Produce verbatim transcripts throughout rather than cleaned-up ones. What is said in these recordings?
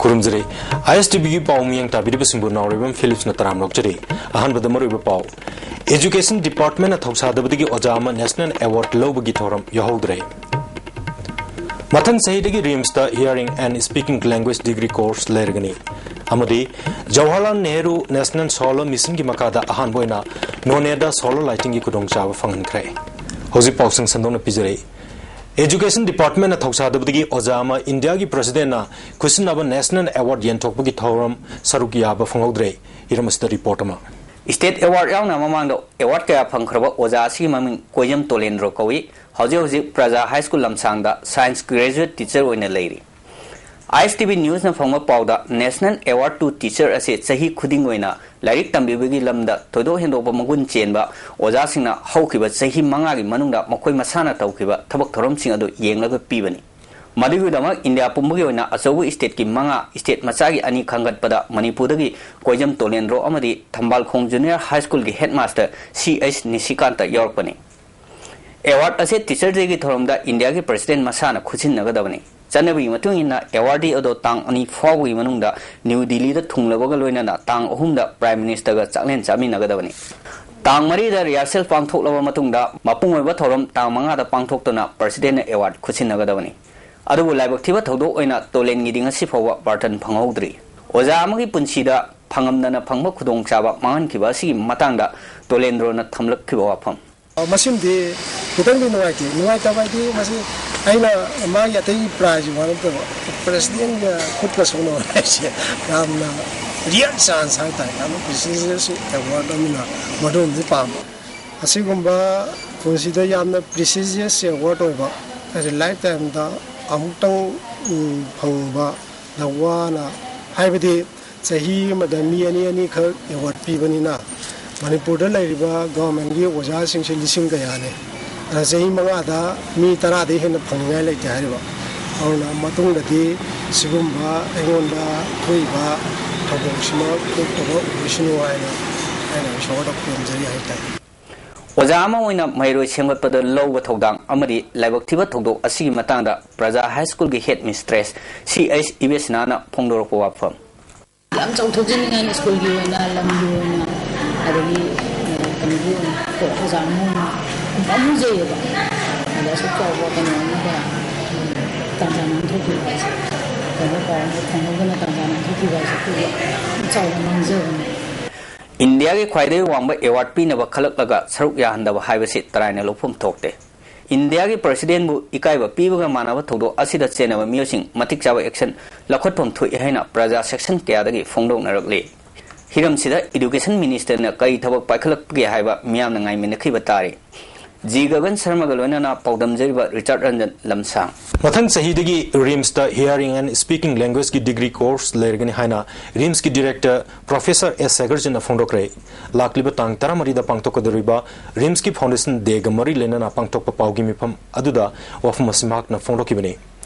ꯈꯨꯔꯨꯝꯖꯔꯤ꯫ ꯑꯥꯏ ꯑꯦꯁ T ꯚꯤꯒꯤ ꯄꯥꯎ ꯃꯤꯌꯦꯡ ꯇꯥꯕꯤꯔꯤꯕꯁꯤꯡꯕꯨ ꯅꯥꯎꯔꯦꯝꯕꯝ ꯐꯤꯂꯤꯞꯁꯅ ꯇꯔꯥꯝ ꯑꯣꯛꯆꯔꯤ꯫ ꯑꯍꯥꯟꯕꯗ ꯃꯔꯨꯑꯣꯏꯕ ꯄꯥꯎ꯫ Education Departmentꯅ ꯊꯧꯁꯥꯗꯕꯗꯒꯤ ꯑꯣꯖꯥ ꯑꯃ National Award ꯂꯧꯕꯒꯤ ꯊꯧꯔꯝ ꯌꯥꯎꯍꯧꯗ꯭ꯔꯦ꯫ ꯃꯊꯪ ꯆꯍꯤꯗꯒꯤ ꯔꯤꯝꯁꯇ Hearing and Speaking Language Degree Course ꯂꯩꯔꯒꯅꯤ꯫ ꯑꯃꯗꯤ ꯖꯋꯥꯍꯔꯂꯥꯜ ꯅꯦꯍꯔꯨ National Solar Missionꯒꯤ ꯃꯈꯥꯗ ꯑꯍꯥꯟꯕ ꯑꯣꯏꯅ ꯅꯣꯅꯦꯗ solar lightingꯒꯤ ꯈꯨꯗꯣꯡꯆꯥꯕ ꯐꯪꯍꯟꯈ꯭ꯔꯦ꯫ ꯍꯧꯖꯤꯛ ꯄꯥꯎꯁꯤꯡ ꯁꯟꯗꯣꯛꯅ ꯄꯤꯖꯔꯛꯏ꯫ Education Departmentꯅ ꯊꯧꯁꯥꯗꯕꯗꯒꯤ ꯑꯣꯖꯥ ꯑꯃ ꯏꯟꯗꯤꯌꯥꯒꯤ Presidentꯅ ꯈꯨꯠꯁꯤꯟꯅꯕ National Award ꯌꯦꯟꯊꯣꯛꯄꯒꯤ ꯊꯧꯔꯝ ꯁꯔꯨꯛ ꯌꯥꯕ ꯐꯪꯍꯧꯗ꯭ꯔꯦ꯫ ꯍꯤꯔꯝ ꯑꯁꯤꯗ report ꯑꯃ꯫ State award ꯌꯥꯎꯅ ꯃꯃꯥꯡꯗ award ꯀꯌꯥ ꯐꯪꯈ꯭ꯔꯕ ꯑꯣꯖꯥ ꯑꯁꯤꯒꯤ ꯃꯃꯤꯡ ꯀꯣꯏꯖꯝ ꯇꯣꯂꯦꯟꯗ꯭ꯔꯣ ꯀꯧꯏ꯫ ꯍꯧꯖꯤꯛ ꯍꯧꯖꯤꯛ ꯄ꯭ꯔꯖꯥ High School ꯂꯝꯁꯥꯡꯗ Science Graduate Teacher ꯑꯣꯏꯅ ꯂꯩꯔꯤ꯫ ꯑꯥꯏ ꯑꯦꯁ ꯇꯤ ꯚꯤ Newsꯅ ꯐꯪꯕ ꯄꯥꯎꯗ, National Award to Teacher ꯑꯁꯤ ꯆꯍꯤ ꯈꯨꯗꯤꯡ ꯑꯣꯏꯅ ꯂꯥꯏꯔꯤꯛ ꯇꯝꯕꯤꯕꯒꯤ ꯂꯝꯗ ꯊꯣꯏꯗꯣꯛ ꯍꯦꯟꯗꯣꯛꯄ ꯃꯒꯨꯟ ꯆꯦꯟꯕ ꯑꯣꯖꯥꯁꯤꯡꯅ ꯍꯧꯈꯤꯕ ꯆꯍꯤ ꯃꯉꯥꯒꯤ ꯃꯅꯨꯡꯗ ꯃꯈꯣꯏ ꯃꯁꯥꯅ ꯇꯧꯈꯤꯕ ꯊꯕꯛ ꯊꯧꯔꯝꯁꯤꯡ ꯑꯗꯨ ꯌꯦꯡꯂꯒ ꯄꯤꯕꯅꯤ꯫ ꯃꯗꯨꯒꯤꯗꯃꯛ ꯏꯟꯗꯤꯌꯥ ꯄꯨꯝꯕꯒꯤ ꯑꯣꯏꯅ ꯑꯆꯧꯕ stateꯀꯤ ꯃꯉꯥ, state ꯃꯆꯥꯒꯤ ꯑꯅꯤ ꯈꯟꯒꯠꯄꯗ ꯃꯅꯤꯄꯨꯔꯗꯒꯤ ꯀꯣꯏꯖꯝ ꯇꯣꯂꯦꯟꯗ꯭ꯔꯣ ꯑꯃꯗꯤ ꯊꯝꯕꯥꯜꯈꯣꯡ Junior High Schoolꯒꯤ headmaster ꯁꯤ ꯑꯩꯆ ꯅꯤꯁꯤꯀꯥꯟꯇ ꯌꯥꯎꯔꯛꯄꯅꯤ꯫ Award ꯑꯁꯤ Teacher Dayꯒꯤ ꯊꯧꯔꯝꯗ ꯏꯟꯗꯤꯌꯥꯒꯤ President ꯃꯁꯥꯅ ꯈꯨꯠꯁꯤꯟꯅꯒꯗꯕꯅꯤ꯫ ꯆꯠꯅꯕꯤꯒꯤ ꯃꯇꯨꯡ ꯏꯟꯅ, awardee ꯑꯗꯣ ꯇꯥꯡ ꯑꯅꯤ ꯐꯥꯎꯕꯒꯤ ꯃꯅꯨꯡꯗ ꯅ꯭ꯌꯨ ꯗꯤꯜꯂꯤꯗ ꯊꯨꯡꯂꯕꯒ ꯂꯣꯏꯅꯅ ꯇꯥꯡ ꯑꯍꯨꯝꯗ Prime Ministerꯒ ꯆꯥꯛꯂꯦꯟ ꯆꯥꯃꯤꯟꯅꯒꯗꯕꯅꯤ꯫ ꯇꯥꯡ ꯃꯔꯤꯗ rehearsal ꯄꯥꯡꯊꯣꯛꯂꯕ ꯃꯇꯨꯡꯗ, ꯃꯄꯨꯡ ꯑꯣꯏꯕ ꯊꯧꯔꯝ ꯇꯥꯡ ꯃꯉꯥꯗ ꯄꯥꯡꯊꯣꯛꯇꯨꯅ Presidentꯅ award ꯈꯨꯠꯁꯤꯟꯅꯒꯗꯕꯅꯤ꯫ ꯑꯗꯨꯕꯨ ꯂꯥꯏꯕꯛ ꯊꯤꯕ ꯊꯧꯗꯣꯛ ꯑꯣꯏꯅ ꯇꯣꯂꯦꯟꯒꯤꯗꯤ ꯉꯁꯤ ꯐꯥꯎꯕ pardon ꯐꯪꯍꯧꯗ꯭ꯔꯤ꯫ ꯑꯣꯖꯥ ꯑꯃꯒꯤ ꯄꯨꯟꯁꯤꯗ ꯐꯪꯉꯝꯗꯅ ꯐꯪꯕ ꯈꯨꯗꯣꯡꯆꯥꯕ ꯃꯥꯡꯍꯟꯈꯤꯕ ꯑꯁꯤꯒꯤ ꯃꯇꯥꯡꯗ ꯇꯣꯂꯦꯟꯗ꯭ꯔꯣꯅ ꯊꯝꯂꯛꯈꯤꯕ ꯋꯥꯐꯝ꯫ ꯃꯁꯤꯃꯗꯤ ꯈꯤꯇꯪꯗꯤ ꯅꯨꯡꯉꯥꯏꯇꯦ꯫ ꯅꯨꯡꯉꯥꯏꯇꯕ ꯍꯥꯏꯗꯤ, ꯃꯁꯤ ꯑꯩꯅ ꯃꯥꯒꯤ ꯑꯇꯩ prize ꯋꯥ ꯅꯠꯇꯕ, Presidentꯒ ꯈꯨꯠꯀ ꯁꯣꯛꯅꯕ ꯍꯥꯏꯁꯦ ꯌꯥꯝꯅ rare chance ꯍꯥꯏꯇꯥꯔꯦ, ꯌꯥꯝꯅ prestigious award ꯑꯃꯅ ꯃꯗꯨꯃꯗꯤ ꯄꯥꯝꯕ꯫ ꯑꯁꯤꯒꯨꯝꯕ ꯄꯨꯟꯁꯤꯗ ꯌꯥꯝꯅ prestigious award ꯑꯣꯏꯕ ꯍꯥꯏꯁꯦ lifetimeꯗ ꯑꯃꯨꯛꯇꯪ, ꯎꯝ, ꯐꯪꯕ ꯂꯧꯋꯥꯅ, ꯍꯥꯏꯕꯗꯤ ꯆꯍꯤ ꯑꯃꯗ ꯃꯤ ꯑꯅꯤ ꯑꯅꯤꯈꯛ award ꯄꯤꯕꯅꯤꯅ, ꯃꯅꯤꯄꯨꯔꯗ ꯂꯩꯔꯤꯕ governmentꯀꯤ ꯑꯣꯖꯥꯁꯤꯡꯁꯦ ꯂꯤꯁꯤꯡ ꯀꯌꯥꯅꯤ꯫ ꯑꯗ ꯆꯍꯤ ꯃꯉꯥꯗ ꯃꯤ ꯇꯔꯥꯗꯒꯤ ꯍꯦꯟꯅ ꯐꯪꯅꯤꯡꯉꯥꯏ ꯂꯩꯇꯦ ꯍꯥꯏꯔꯤꯕ꯫ ꯑꯗꯨꯅ ꯃꯇꯨꯡꯗꯗꯤ ꯁꯤꯒꯨꯝꯕ ꯑꯩꯉꯣꯟꯗ ꯊꯣꯛꯏꯕ ꯊꯧꯗꯣꯛꯁꯤꯃ ꯊꯣꯛꯇꯕ ꯑꯣꯏꯁꯅꯨ ꯍꯥꯏꯅ ꯑꯩꯅ ꯏꯁꯣꯔꯗ ꯈꯨꯔꯨꯝꯖꯔꯤ ꯍꯥꯏꯇꯥꯔꯦ꯫ ꯑꯣꯖꯥ ꯑꯃ ꯑꯣꯏꯅ ꯃꯍꯩꯔꯣꯏ ꯁꯦꯝꯒꯠꯄꯗ ꯂꯧꯕ ꯊꯧꯗꯥꯡ ꯑꯃꯗꯤ ꯂꯥꯏꯕꯛ ꯊꯤꯕ ꯊꯧꯗꯣꯛ ꯑꯁꯤꯒꯤ ꯃꯇꯥꯡꯗ ꯄ꯭ꯔꯖꯥ ꯍꯥꯏ ꯁ꯭ꯀꯨꯜꯒꯤ ꯍꯦꯗ ꯃꯤꯁꯇ꯭ꯔꯦꯁ ꯁꯤ ꯑꯩꯆ ꯏꯕꯦꯁꯅꯥꯅ ꯐꯣꯡꯗꯣꯔꯛꯄ ꯋꯥꯐꯝ꯫ ꯌꯥꯝ ꯆꯥꯎꯊꯣꯛꯆꯅꯤꯡꯉꯥꯏꯅꯤ ꯁ꯭ꯀꯨꯜꯒꯤ ꯑꯣꯏꯅ, ꯂꯝꯒꯤ ꯑꯣꯏꯅ, ꯑꯗꯒꯤ, ꯑ, ꯀꯩꯅꯣꯒꯤ ꯑꯣꯏꯅ, ꯑꯣꯖꯥ ꯑꯃ ꯑꯣꯏꯅ ꯌꯥꯝ ꯃꯨꯖꯩꯌꯦꯕ꯫ ꯑꯗ ꯑꯁꯨꯛ ꯆꯥꯎꯕ ꯀꯩꯅꯣ ꯑꯃꯗ, ꯎꯝ, ꯇꯥꯟꯖꯥ ꯅꯥꯟꯊꯣꯛꯈꯤꯕ ꯍꯥꯏꯁꯦ, ꯀꯩꯅꯣ ꯄꯥꯎ ꯑꯃ ꯐꯪꯍꯧꯗꯅ ꯇꯥꯟꯖꯥ ꯅꯥꯟꯊꯣꯛꯈꯤꯕ ꯍꯥꯏꯁꯦ ꯑꯩꯈꯣꯏꯒꯤ ꯌꯥꯝ ꯆꯥꯎꯕ ꯃꯥꯡꯖꯕꯅꯤ꯫ ꯏꯟꯗꯤꯌꯥꯒꯤ ꯈ꯭ꯋꯥꯏꯗꯒꯤ ꯋꯥꯡꯕ ꯑꯦꯋꯥꯔꯗ ꯄꯤꯅꯕ ꯈꯜꯂꯛꯂꯒ ꯁꯔꯨꯛ ꯌꯥꯍꯟꯗꯕ ꯍꯥꯏꯕꯁꯤ ꯇꯔꯥꯏꯅ ꯂꯧꯐꯝ ꯊꯣꯛꯇꯦ꯫ ꯏꯟꯗꯤꯌꯥꯒꯤ ꯄ꯭ꯔꯁꯤꯗꯦꯟꯕꯨ ꯏꯀꯥꯏꯕ ꯄꯤꯕꯒ ꯃꯥꯟꯅꯕ ꯊꯧꯗꯣꯛ ꯑꯁꯤꯗ ꯆꯦꯟꯅꯕ ꯃꯤꯑꯣꯏꯁꯤꯡ ꯃꯇꯤꯛ ꯆꯥꯕ ꯑꯦꯛꯁꯟ ꯂꯧꯈꯠꯐꯝ ꯊꯣꯛꯏ ꯍꯥꯏꯅ ꯄ꯭ꯔꯖꯥ ꯁꯦꯛꯁꯟ ꯀꯌꯥꯗꯒꯤ ꯐꯣꯡꯗꯣꯛꯅꯔꯛꯂꯤ꯫ ꯍꯤꯔꯝꯁꯤꯗ ꯏꯗꯨꯀꯦꯁꯟ ꯃꯤꯅꯤꯁꯇꯔꯅ ꯀꯔꯤ ꯊꯕꯛ ꯄꯥꯏꯈꯠꯂꯛꯄꯒꯦ ꯍꯥꯏꯕ ꯃꯤꯌꯥꯝꯅ ꯉꯥꯏꯃꯤꯟꯅꯈꯤꯕ ꯇꯥꯔꯤ꯫ ꯖꯤ ꯒꯒꯟ ꯁꯔꯃꯒ ꯂꯣꯏꯅꯅ ꯄꯥꯎꯗꯝꯖꯔꯤꯕ ꯔꯤꯆꯥꯔꯗ ꯔꯟꯖꯟ ꯂꯝꯁꯥꯡ꯫ ꯃꯊꯪ ꯆꯍꯤꯗꯒꯤ ꯔꯤꯝꯁꯇ Hearing and Speaking Languageꯀꯤ ꯗꯤꯒ꯭ꯔꯤ ꯀꯣꯔꯁ ꯂꯩꯔꯒꯅꯤ ꯍꯥꯏꯅ ꯔꯤꯝꯁꯀꯤ ꯗꯤꯔꯦꯛꯇꯔ ꯄ꯭ꯔꯣꯐꯦꯁꯔ ꯑꯦꯁ ꯁꯦꯒꯔꯖꯤꯠꯅ ꯐꯣꯡꯗꯣꯛꯈ꯭ꯔꯦ꯫ ꯂꯥꯛꯂꯤꯕ ꯇꯥꯡ ꯇꯔꯥꯃꯔꯤꯗ ꯄꯥꯡꯊꯣꯛꯀꯗꯧꯔꯤꯕ ꯔꯤꯝꯁꯀꯤ ꯐꯥꯎꯟꯗꯦꯁꯟ ꯗꯦꯒ ꯃꯔꯤ ꯂꯩꯅꯅ ꯄꯥꯡꯊꯣꯛꯄ ꯄꯥꯎꯒꯤ ꯃꯤꯐꯝ ꯑꯗꯨꯗ ꯋꯥꯐꯝ ꯑꯁꯤ ꯃꯍꯥꯛꯅ ꯐꯣꯡꯗꯣꯛꯈꯤꯕꯅꯤ꯫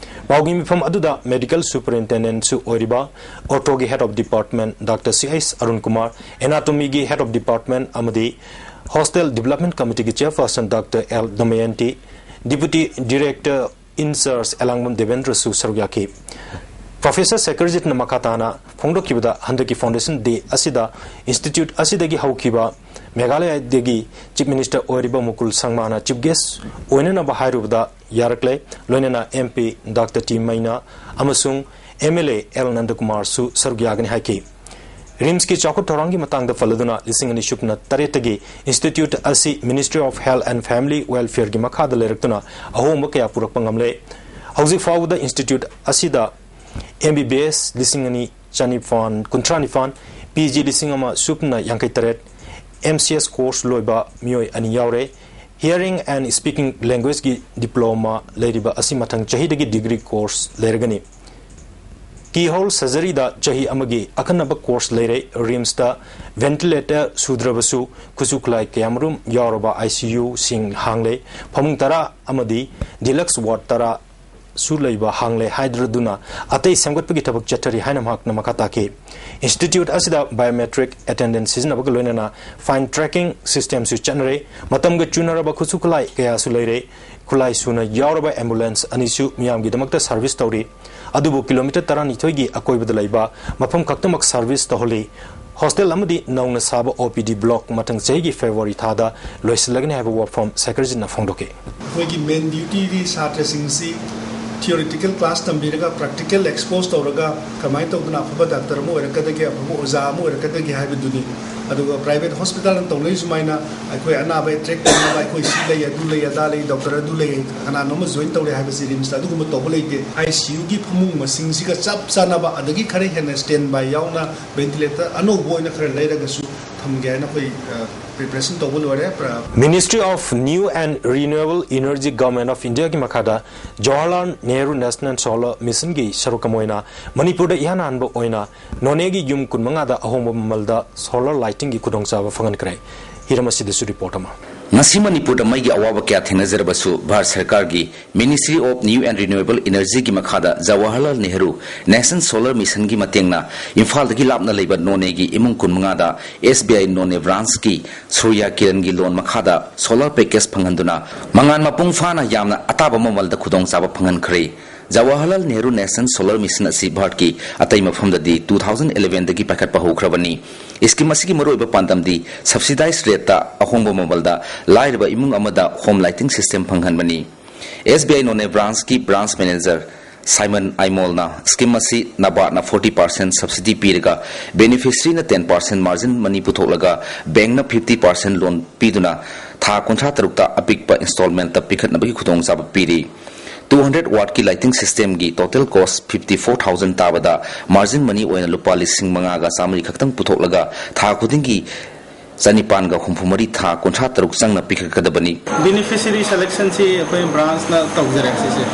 ꯄꯥꯎꯒꯤ ꯃꯤꯐꯝ ꯑꯗꯨꯗ ꯃꯦꯗꯤꯀꯦꯜ ꯁꯨꯄꯔꯤꯟꯇꯦꯟꯗꯦꯟꯠꯁꯨ ꯑꯣꯏꯔꯤꯕ ꯑꯣꯔꯊꯣꯒꯤ head of department doctor C H Arun Kumar, ꯑꯦꯅꯥꯇꯣꯃꯤꯒꯤ ꯍꯦꯗ ꯑꯣꯐ ꯗꯤꯄꯥꯔꯠꯃꯦꯟꯠ ꯑꯃꯗꯤ ꯍꯣꯁꯇꯦꯜ ꯗꯤꯕꯦꯂꯞꯃꯦꯟꯠ ꯀꯃꯤꯇꯤꯒꯤ chairperson doctor L Damayanti, deputy director in charge Elangbam ꯗꯦꯕꯦꯟꯗ꯭ꯔꯁꯨ ꯁꯔꯨꯛ ꯌꯥꯈꯤ꯫ ꯄ꯭ꯔꯣꯐꯦꯁꯔ ꯁꯦꯀꯔꯖꯤꯠꯅ ꯃꯈꯥ ꯇꯥꯅ ꯐꯣꯡꯗꯣꯛꯈꯤꯕꯗ, ꯍꯟꯗꯛꯀꯤ ꯐꯥꯎꯟꯗꯦꯁꯟ ꯗꯦ ꯑꯁꯤꯗ ꯏꯟꯁꯇꯤꯇ꯭ꯌꯨꯠ ꯑꯁꯤꯗꯒꯤ ꯍꯧꯈꯤꯕ ꯃꯦꯘꯥꯂꯌꯗꯒꯤ ꯆꯤꯐ ꯃꯤꯅꯤꯁꯇꯔ ꯑꯣꯏꯔꯤꯕ ꯃꯨꯀꯨꯜ ꯁꯪꯃꯥꯅ ꯆꯤꯐ ꯒꯦꯁ ꯑꯣꯏꯅꯅꯕ ꯍꯥꯏꯔꯨꯕꯗ ꯌꯥꯔꯛꯂꯦ꯫ ꯂꯣꯏꯅꯅ ꯑꯦꯝ ꯄꯤ ꯗꯥꯛꯇꯔ ꯇꯤ ꯃꯩꯅꯥ ꯑꯃꯁꯨꯡ ꯑꯦꯝ ꯑꯦꯜ ꯑꯦ ꯑꯦꯜ ꯅꯟꯗꯀꯨꯃꯥꯔꯁꯨ ꯁꯔꯨꯛ ꯌꯥꯒꯅꯤ ꯍꯥꯏꯈꯤ꯫ ꯔꯤꯝꯁꯀꯤ ꯆꯥꯎꯈꯠ ꯊꯧꯔꯥꯡꯒꯤ ꯃꯇꯥꯡꯗ ꯄꯜꯂꯗꯨꯅ, ꯂꯤꯁꯤꯡ ꯑꯅꯤ ꯁꯨꯞꯅ ꯇꯔꯦꯠꯇꯒꯤ ꯏꯟꯁꯇꯤꯇ꯭ꯌꯨꯠ ꯑꯁꯤ Ministry of Health and Family Welfareꯒꯤ ꯃꯈꯥꯗ ꯂꯩꯔꯛꯇꯨꯅ ꯑꯍꯣꯡꯕ ꯀꯌꯥ ꯄꯨꯔꯛꯄ ꯉꯝꯂꯦ꯫ ꯍꯧꯖꯤꯛ ꯐꯥꯎꯕꯗ ꯏꯟꯁꯇꯤꯇ꯭ꯌꯨꯠ ꯑꯁꯤꯗ ꯑꯦꯝ ꯕꯤ ꯕꯤ ꯑꯦꯁ ꯂꯤꯁꯤꯡ ꯑꯅꯤ ꯆꯅꯤꯄꯥꯟ ꯀꯨꯟꯊ꯭ꯔꯥ ꯅꯤꯄꯥꯟ, ꯄꯤ ꯖꯤ ꯂꯤꯁꯤꯡ ꯑꯃ ꯁꯨꯞꯅ ꯌꯥꯡꯈꯩ ꯇꯔꯦꯠ, ꯑꯦꯝ ꯁꯤ ꯑꯦꯁ ꯀꯣꯔꯁ ꯂꯣꯏꯕ ꯃꯤꯑꯣꯏ ꯑꯅꯤ ꯌꯥꯎꯔꯦ꯫ Hearing and Speaking Languageꯀꯤ ꯗꯤꯄ꯭ꯂꯣꯃꯥ ꯂꯩꯔꯤꯕ ꯑꯁꯤ ꯃꯊꯪ ꯆꯍꯤꯗꯒꯤ ꯗꯤꯒ꯭ꯔꯤ ꯀꯣꯔꯁ ꯂꯩꯔꯒꯅꯤ꯫ ꯀꯤꯍꯣꯜ ꯁꯔꯖꯔꯤꯗ ꯆꯍꯤ ꯑꯃꯒꯤ ꯑꯈꯟꯅꯕ ꯀꯣꯔꯁ ꯂꯩꯔꯦ꯫ ꯔꯤꯝꯁꯇ ꯚꯦꯟꯇꯤꯂꯦꯇꯔ ꯁꯨꯗ꯭ꯔꯕꯁꯨ ꯈꯨꯠꯁꯨ ꯈꯨꯠꯂꯥꯏ ꯀꯌꯥꯃꯔꯨꯝ ꯌꯥꯎꯔꯕ ꯑꯥꯏ ꯁꯤ ꯌꯨꯁꯤꯡ ꯍꯥꯡꯂꯦ꯫ ꯐꯃꯨꯡ ꯇꯔꯥ ꯑꯃꯗꯤ ꯗꯤꯂꯛꯁ ꯋꯥꯔꯗ ꯇꯔꯥ ꯁꯨ ꯂꯩꯕ ꯍꯥꯡꯂꯦ ꯍꯥꯏꯗꯨꯅ ꯑꯇꯩ ꯁꯦꯝꯒꯠꯄꯒꯤ ꯊꯕꯛ ꯆꯠꯊꯔꯤ ꯍꯥꯏꯅ ꯃꯍꯥꯛꯅ ꯃꯈꯥ ꯇꯥꯈꯤ꯫ Institute ꯑꯁꯤꯗ biometric attendance ꯁꯤꯖꯤꯟꯅꯕꯒ ꯂꯣꯏꯅꯅ fine tracking system ꯁꯨ ꯆꯠꯅꯔꯦ꯫ ꯃꯇꯝꯒ ꯆꯨꯅꯔꯕ ꯈꯨꯠꯁꯨ ꯈꯨꯠꯂꯥꯏ ꯀꯌꯥꯁꯨ ꯂꯩꯔꯦ꯫ ꯈꯨꯠꯂꯥꯏ ꯁꯨꯅ ꯌꯥꯎꯔꯕ ambulance ꯑꯅꯤꯁꯨ ꯃꯤꯌꯥꯝꯒꯤꯗꯃꯛꯇ service ꯇꯧꯔꯤ꯫ ꯑꯗꯨꯕꯨ kilometre ꯇꯔꯥꯅꯤꯊꯣꯏꯒꯤ ꯑꯀꯣꯏꯕꯗ ꯂꯩꯕ ꯃꯐꯝ ꯈꯛꯇꯃꯛ service ꯇꯧꯍꯜꯂꯤ꯫ Hostel ꯑꯃꯗꯤ ꯅꯧꯅ ꯁꯥꯕ O P D block ꯃꯊꯪ ꯆꯍꯤꯒꯤ February ꯊꯥꯗ ꯂꯣꯏꯁꯤꯜꯂꯒꯅꯤ ꯍꯥꯏꯕ ꯋꯥꯐꯝ ꯁꯦꯀꯔꯖꯤꯠꯅ ꯐꯣꯡꯗꯣꯛꯈꯤ꯫ ꯑꯩꯈꯣꯏꯒꯤ main duty ꯗꯤ ꯁꯥꯇ꯭ꯔꯁꯤꯡꯁꯤ theoretical class ꯇꯝꯕꯤꯔꯒ practical expose ꯇꯧꯔꯒ ꯀꯃꯥꯏꯅ ꯇꯧꯗꯅ ꯑꯐꯕ doctor ꯑꯃ ꯑꯣꯏꯔꯛꯀꯗꯒꯦ, ꯑꯐꯕ ꯑꯣꯖꯥ ꯑꯃ ꯑꯣꯏꯔꯛꯀꯗꯒꯦ ꯍꯥꯏꯕꯗꯨꯅꯤ꯫ ꯑꯗꯨꯒ private hospital ꯅ ꯇꯧꯅꯔꯤ ꯁꯨꯃꯥꯏꯅ ꯑꯩꯈꯣꯏ ꯑꯅꯥꯕ track ꯇꯧꯅꯕ, ꯑꯩꯈꯣꯏ ꯁꯤ ꯂꯩ, ꯑꯗꯨ ꯂꯩ, ꯑꯗꯥ ꯂꯩ, doctor ꯑꯗꯨ ꯂꯩ, ꯀꯅꯥꯅꯣꯝ join ꯇꯧꯔꯦ ꯍꯥꯏꯕꯁꯤ RIMS ꯇ ꯑꯗꯨꯒꯨꯝꯕ ꯇꯧꯕ ꯂꯩꯇꯦ꯫ ICU ꯒꯤ ꯐꯃꯨꯡ ꯃꯁꯤꯡꯁꯤꯒ ꯆꯞ ꯆꯥꯅꯕ, ꯑꯗꯒꯤ ꯈꯔ ꯍꯦꯟꯅ standby ꯌꯥꯎꯅ ventilator ꯑꯅꯧꯕ ꯑꯣꯏꯅ ꯈꯔ ꯂꯩꯔꯒꯁꯨ ꯊꯝꯒꯦ ꯍꯥꯏꯅ ꯑꯩꯈꯣꯏ, ꯑ, preparation ꯇꯧꯕ ꯂꯣꯏꯔꯦ꯫ Ministry of New and Renewable Energy, Government of India ꯒꯤ ꯃꯈꯥꯗ Jawaharlal Nehru National Solar Mission ꯒꯤ ꯁꯔꯨꯛ ꯑꯃ ꯑꯣꯏꯅ ꯃꯅꯤꯄꯨꯔꯗ ꯏꯍꯥꯟ ꯍꯥꯟꯕ ꯑꯣꯏꯅ ꯅꯣꯅꯦꯒꯤ ꯌꯨꯝ ꯀꯨꯟꯃꯉꯥꯗ ꯑꯍꯣꯡꯕ ꯃꯃꯜꯗ solar lighting ꯒꯤ ꯈꯨꯗꯣꯡꯆꯥꯕ ꯐꯪꯍꯟꯈ꯭ꯔꯦ꯫ ꯍꯤꯔꯝ ꯑꯁꯤꯗꯁꯨ report ꯑꯃ꯫ ꯉꯁꯤ ꯃꯅꯤꯄꯨꯔꯗ ꯃꯩꯒꯤ ꯑꯋꯥꯕ ꯀꯌꯥ ꯊꯦꯡꯅꯖꯔꯕꯁꯨ, ꯚꯥꯔꯠ ꯁꯔꯀꯥꯔꯒꯤ Ministry of New and Renewable Energy ꯒꯤ ꯃꯈꯥꯗ Jawaharlal Nehru National Solar Mission ꯒꯤ ꯃꯇꯦꯡꯅ ꯏꯝꯐꯥꯜꯗꯒꯤ ꯂꯥꯞꯅ ꯂꯩꯕ ꯅꯣꯅꯦꯒꯤ ꯏꯃꯨꯡ ꯀꯨꯟꯃꯉꯥꯗ SBI ꯅꯣꯅꯦ branch ꯀꯤ ꯁꯨꯔꯌ ꯀꯤꯔꯟꯒꯤ loan ꯃꯈꯥꯗ solar package ꯐꯪꯍꯟꯗꯨꯅ ꯃꯉꯥꯜ ꯃꯄꯨꯡ ꯐꯥꯅ ꯌꯥꯝꯅ ꯑꯇꯥꯕ ꯃꯃꯜꯗ ꯈꯨꯗꯣꯡꯆꯥꯕ ꯐꯪꯍꯟꯈ꯭ꯔꯦ꯫ Jawaharlal Nehru National Solar Mission ꯑꯁꯤ ꯚꯥꯔꯠꯀꯤ ꯑꯇꯩ ꯃꯐꯝꯗꯗꯤ two thousand eleven ꯗꯒꯤ ꯄꯥꯏꯈꯠꯄ ꯍꯧꯈ꯭ꯔꯕꯅꯤ꯫ Scheme ꯑꯁꯤꯒꯤ ꯃꯔꯨꯑꯣꯏꯕ ꯄꯥꯟꯗꯝꯗꯤ subsidized rate ꯇ ꯑꯍꯣꯡꯕ ꯃꯃꯜꯗ ꯂꯥꯏꯔꯕ ꯏꯃꯨꯡ ꯑꯃꯗ home lighting system ꯐꯪꯍꯟꯕꯅꯤ꯫ SBI ꯅꯣꯅꯦ branch ꯀꯤ branch manager ꯁꯥꯏꯃꯟ ꯑꯥꯏꯃꯣꯜꯅ scheme ꯑꯁꯤ NABARD ꯅ forty percent subsidy ꯄꯤꯔꯒ, beneficiary ꯅ ten percent margin money ꯄꯨꯊꯣꯛꯂꯒ, bank ꯅ fifty percent loan ꯄꯤꯗꯨꯅ ꯊꯥ ꯀꯨꯟꯊ꯭ꯔꯥ ꯇꯔꯨꯛꯇ ꯑꯄꯤꯛꯄ installment ꯇ ꯄꯤꯈꯠꯅꯕꯒꯤ ꯈꯨꯗꯣꯡꯆꯥꯕ ꯄꯤꯔꯤ꯫ Two hundred watt ꯀꯤ lighting system ꯒꯤ total cost fifty four thousand ꯇꯥꯕꯗ, margin money ꯑꯣꯏꯅ ꯂꯨꯄꯥ ꯂꯤꯁꯤꯡ ꯃꯉꯥꯒ ꯆꯥꯃꯔꯤ ꯈꯛꯇꯪ ꯄꯨꯊꯣꯛꯂꯒ, ꯊꯥ ꯈꯨꯗꯤꯡꯒꯤ ꯆꯅꯤꯄꯥꯟꯒ ꯍꯨꯝꯐꯨ ꯃꯔꯤ, ꯊꯥ ꯀꯨꯟꯊ꯭ꯔꯥ ꯇꯔꯨꯛ ꯆꯪꯅ ꯄꯤꯈꯠꯀꯗꯕꯅꯤ꯫ Beneficiary selection ꯁꯤ ꯑꯩꯈꯣꯏ branch ꯅ ꯇꯧꯖꯔꯦ꯫ ꯁꯤꯁꯦ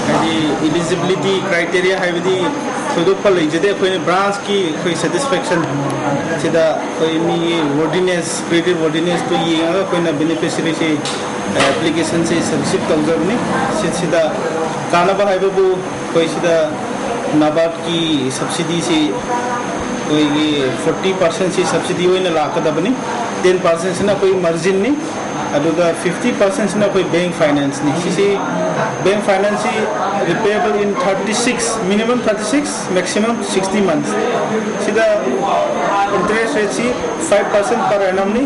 ꯍꯥꯏꯗꯤ eligibility criteria ꯍꯥꯏꯕꯗꯤ ꯊꯣꯏꯗꯣꯛꯄ ꯂꯩꯖꯗꯦ꯫ ꯑꯩꯈꯣꯏꯅ branch ꯀꯤ ꯑꯩꯈꯣꯏ satisfaction ꯁꯤꯗ ꯑꯩꯈꯣꯏ ꯃꯤꯒꯤ worthiness, credit worthiness ꯇꯨ ꯌꯦꯡꯉꯒ ꯑꯩꯈꯣꯏꯅ beneficiary ꯁꯤ, application ꯁꯤ receive ꯇꯧꯖꯕꯅꯤ꯫ ꯁꯤꯁꯤꯗ ꯀꯥꯟꯅꯕ ꯍꯥꯏꯕꯕꯨ ꯑꯩꯈꯣꯏ ꯁꯤꯗ ꯅꯕꯥꯔꯗꯀꯤ ꯁꯕꯁꯤꯗꯤꯁꯤ ꯑꯩꯈꯣꯏꯒꯤ ꯐꯣꯔꯇꯤ ꯄꯥꯔꯁꯦꯟꯁꯤ ꯁꯕꯁꯤꯗꯤ ꯑꯣꯏꯅ ꯂꯥꯛꯀꯗꯕꯅꯤ꯫ ꯇꯦꯟ ꯄꯥꯔꯁꯦꯟꯁꯤꯅ ꯑꯩꯈꯣꯏ ꯃꯥꯔꯖꯤꯟꯅꯤ, ꯑꯗꯨꯒ ꯐꯤꯐꯇꯤ ꯄꯥꯔꯁꯦꯟꯁꯤꯅ ꯑꯩꯈꯣꯏ ꯕꯦꯡ ꯐꯥꯏꯅꯥꯟꯁꯅꯤ꯫ ꯁꯤꯁꯤ bank ꯐꯥꯏꯅꯥꯟꯁꯁꯤ repayable in thirty six, minimum thirty six, maximum sixty months꯫ ꯁꯤꯗ interest rateꯁꯤ five percent per annumꯅꯤ꯫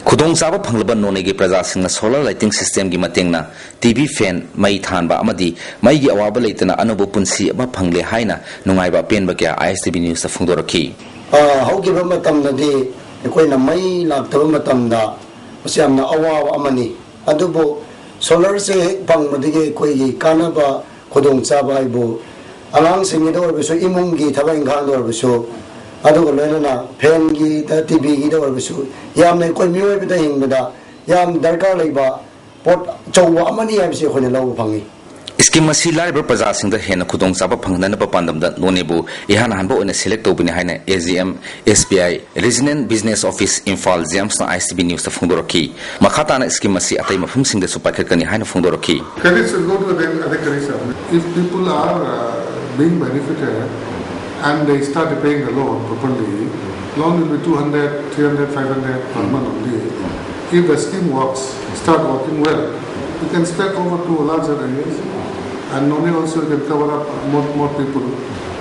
ꯈꯨꯗꯣꯡꯆꯥꯕ ꯐꯪꯂꯕ ꯅꯣꯅꯦꯒꯤ ꯄ꯭ꯔꯖꯥꯁꯤꯡꯅ solar lighting systemꯒꯤ ꯃꯇꯦꯡꯅ ꯇꯤꯚꯤ ꯐꯦꯟ, ꯃꯩ ꯊꯥꯟꯕ ꯑꯃꯗꯤ ꯃꯩꯒꯤ ꯑꯋꯥꯕ ꯂꯩꯇꯅ ꯑꯅꯧꯕ ꯄꯨꯟꯁꯤ ꯑꯃ ꯐꯪꯂꯦ ꯍꯥꯏꯅ ꯅꯨꯡꯉꯥꯏꯕ ꯑꯄꯦꯟꯕ ꯀꯌꯥ ISTV Newsꯇ ꯐꯣꯡꯗꯣꯔꯛꯈꯤ꯫ ꯑ, ꯍꯧꯈꯤꯕ ꯃꯇꯝꯗꯗꯤ ꯑꯩꯈꯣꯏꯅ ꯃꯩ ꯂꯥꯛꯇꯕ ꯃꯇꯝꯗ ꯃꯁꯤ ꯌꯥꯝꯅ ꯑꯋꯥꯕ ꯑꯃꯅꯤ꯫ ꯑꯗꯨꯕꯨ solarꯁꯦ ꯍꯦꯛ ꯐꯪꯕꯗꯒꯤ ꯑꯩꯈꯣꯏꯒꯤ ꯀꯥꯟꯅꯕ, ꯈꯨꯗꯣꯡꯆꯥꯕ ꯍꯥꯏꯕꯨ ꯑꯉꯥꯡꯁꯤꯡꯒꯤꯗ ꯑꯣꯏꯔꯕꯁꯨ, ꯏꯃꯨꯡꯒꯤ ꯊꯕꯛ ꯏꯪꯈꯥꯡꯗ ꯑꯣꯏꯔꯕꯁꯨ, ꯑꯗꯨꯒ ꯂꯣꯏꯅꯅ ꯐꯦꯟꯒꯤꯗ, ꯇꯤꯚꯤꯒꯤꯗ ꯑꯣꯏꯔꯕꯁꯨ, ꯌꯥꯝꯅ ꯑꯩꯈꯣꯏ ꯃꯤꯑꯣꯏꯕꯗ ꯍꯤꯡꯕꯗ ꯌꯥꯝ ꯗꯔꯀꯥꯔ ꯂꯩꯕ ꯄꯣꯠ ꯑꯆꯧꯕ ꯑꯃꯅꯤ ꯍꯥꯏꯕꯁꯤ ꯑꯩꯈꯣꯏꯅ ꯂꯧꯕ ꯐꯪꯉꯤ꯫ Scheme ꯑꯁꯤ ꯂꯥꯏꯔꯕ ꯄ꯭ꯔꯖꯥꯁꯤꯡꯗ ꯍꯦꯟꯅ ꯈꯨꯗꯣꯡꯆꯥꯕ ꯐꯪꯍꯟꯅꯕ ꯄꯥꯟꯗꯝꯗ ꯅꯣꯅꯦꯕꯨ ꯏꯍꯥꯟ ꯍꯥꯟꯕ ꯑꯣꯏꯅ select ꯇꯧꯕꯅꯤ ꯍꯥꯏꯅ AGM, SBI, Regional Business Office, Imphal, GEMSꯅ ISTV Newsꯇ ꯐꯣꯡꯗꯣꯔꯛꯈꯤ꯫ ꯃꯈꯥ ꯇꯥꯅ scheme ꯑꯁꯤ ꯑꯇꯩ ꯃꯐꯝꯁꯤꯡꯗꯁꯨ ꯄꯥꯏꯈꯠꯀꯅꯤ ꯍꯥꯏꯅ ꯐꯣꯡꯗꯣꯔꯛꯈꯤ꯫ Credits will go to the other credit. If people are uh, being benefited and they start repaying the loan properly, loan will be two hundred, three hundred, five hundred per month only. If the scheme works, start working well, you can spread over to larger areas, and Noney also you can cover up more, more people.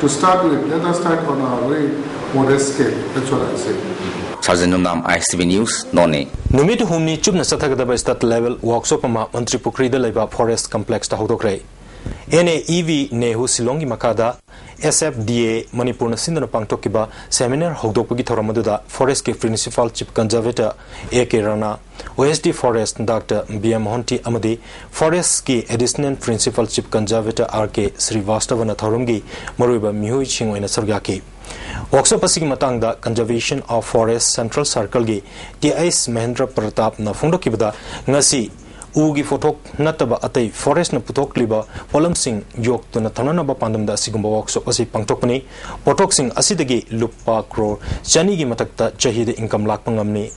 To start with, let us start on a very modest scale. That's what I say. Sergeant Numnam, ISTV News, Noney. ꯅꯨꯃꯤꯠ ꯍꯨꯝꯅꯤ ꯆꯨꯞꯅ ꯆꯠꯊꯒꯗꯕ state level workshop ꯑꯃ ꯃꯟꯇ꯭ꯔꯤ ꯄꯨꯈ꯭ꯔꯤꯗ ꯂꯩꯕ Forest Complexꯇ ꯍꯧꯗꯣꯛꯈ꯭ꯔꯦ꯫ NAEV ꯅꯦꯍꯨ ꯁꯤꯂꯣꯡꯒꯤ ꯃꯈꯥꯗ SFDA ꯃꯅꯤꯄꯨꯔꯅ ꯁꯤꯟꯗꯨꯅ ꯄꯥꯡꯊꯣꯛꯈꯤꯕ seminar ꯍꯧꯗꯣꯛꯄꯒꯤ ꯊꯧꯔꯝ ꯑꯗꯨꯗ Forestꯀꯤ Principal Chief Conservator A K Rana, OSD Forest Doctor B M Mohanty ꯑꯃꯗꯤ Forestꯀꯤ Additional Principal Chief Conservator R K Srivastavana ꯊꯧꯔꯝꯒꯤ ꯃꯔꯨꯑꯣꯏꯕ ꯃꯤꯑꯣꯏꯁꯤꯡ ꯑꯣꯏꯅ ꯁꯔꯨꯛ ꯌꯥꯈꯤ꯫ Workshop ꯑꯁꯤꯒꯤ ꯃꯇꯥꯡꯗ Conservation of Forest Central Circleꯒꯤ T S Mahendra Pratapꯅ ꯐꯣꯡꯗꯣꯛꯈꯤꯕꯗ, ꯉꯁꯤ ꯎꯒꯤ ꯄꯣꯠꯊꯣꯛ ꯅꯠꯇꯕ ꯑꯇꯩ forestꯅ ꯄꯨꯊꯣꯛꯂꯤꯕ ꯄꯣꯠꯂꯝꯁꯤꯡ ꯌꯣꯛꯇꯨꯅ ꯊꯝꯅꯅꯕ ꯄꯥꯟꯗꯝꯗ ꯑꯁꯤꯒꯨꯝꯕ workshop ꯑꯁꯤ ꯄꯥꯡꯊꯣꯛꯄꯅꯤ꯫ ꯄꯣꯠꯊꯣꯛꯁꯤꯡ ꯑꯁꯤꯗꯒꯤ ꯂꯨꯄꯥ ꯀ꯭ꯔꯣꯔ ꯆꯅꯤꯒꯤ ꯃꯊꯛꯇ ꯆꯍꯤꯗ income ꯂꯥꯛꯄ ꯉꯝꯂꯤ꯫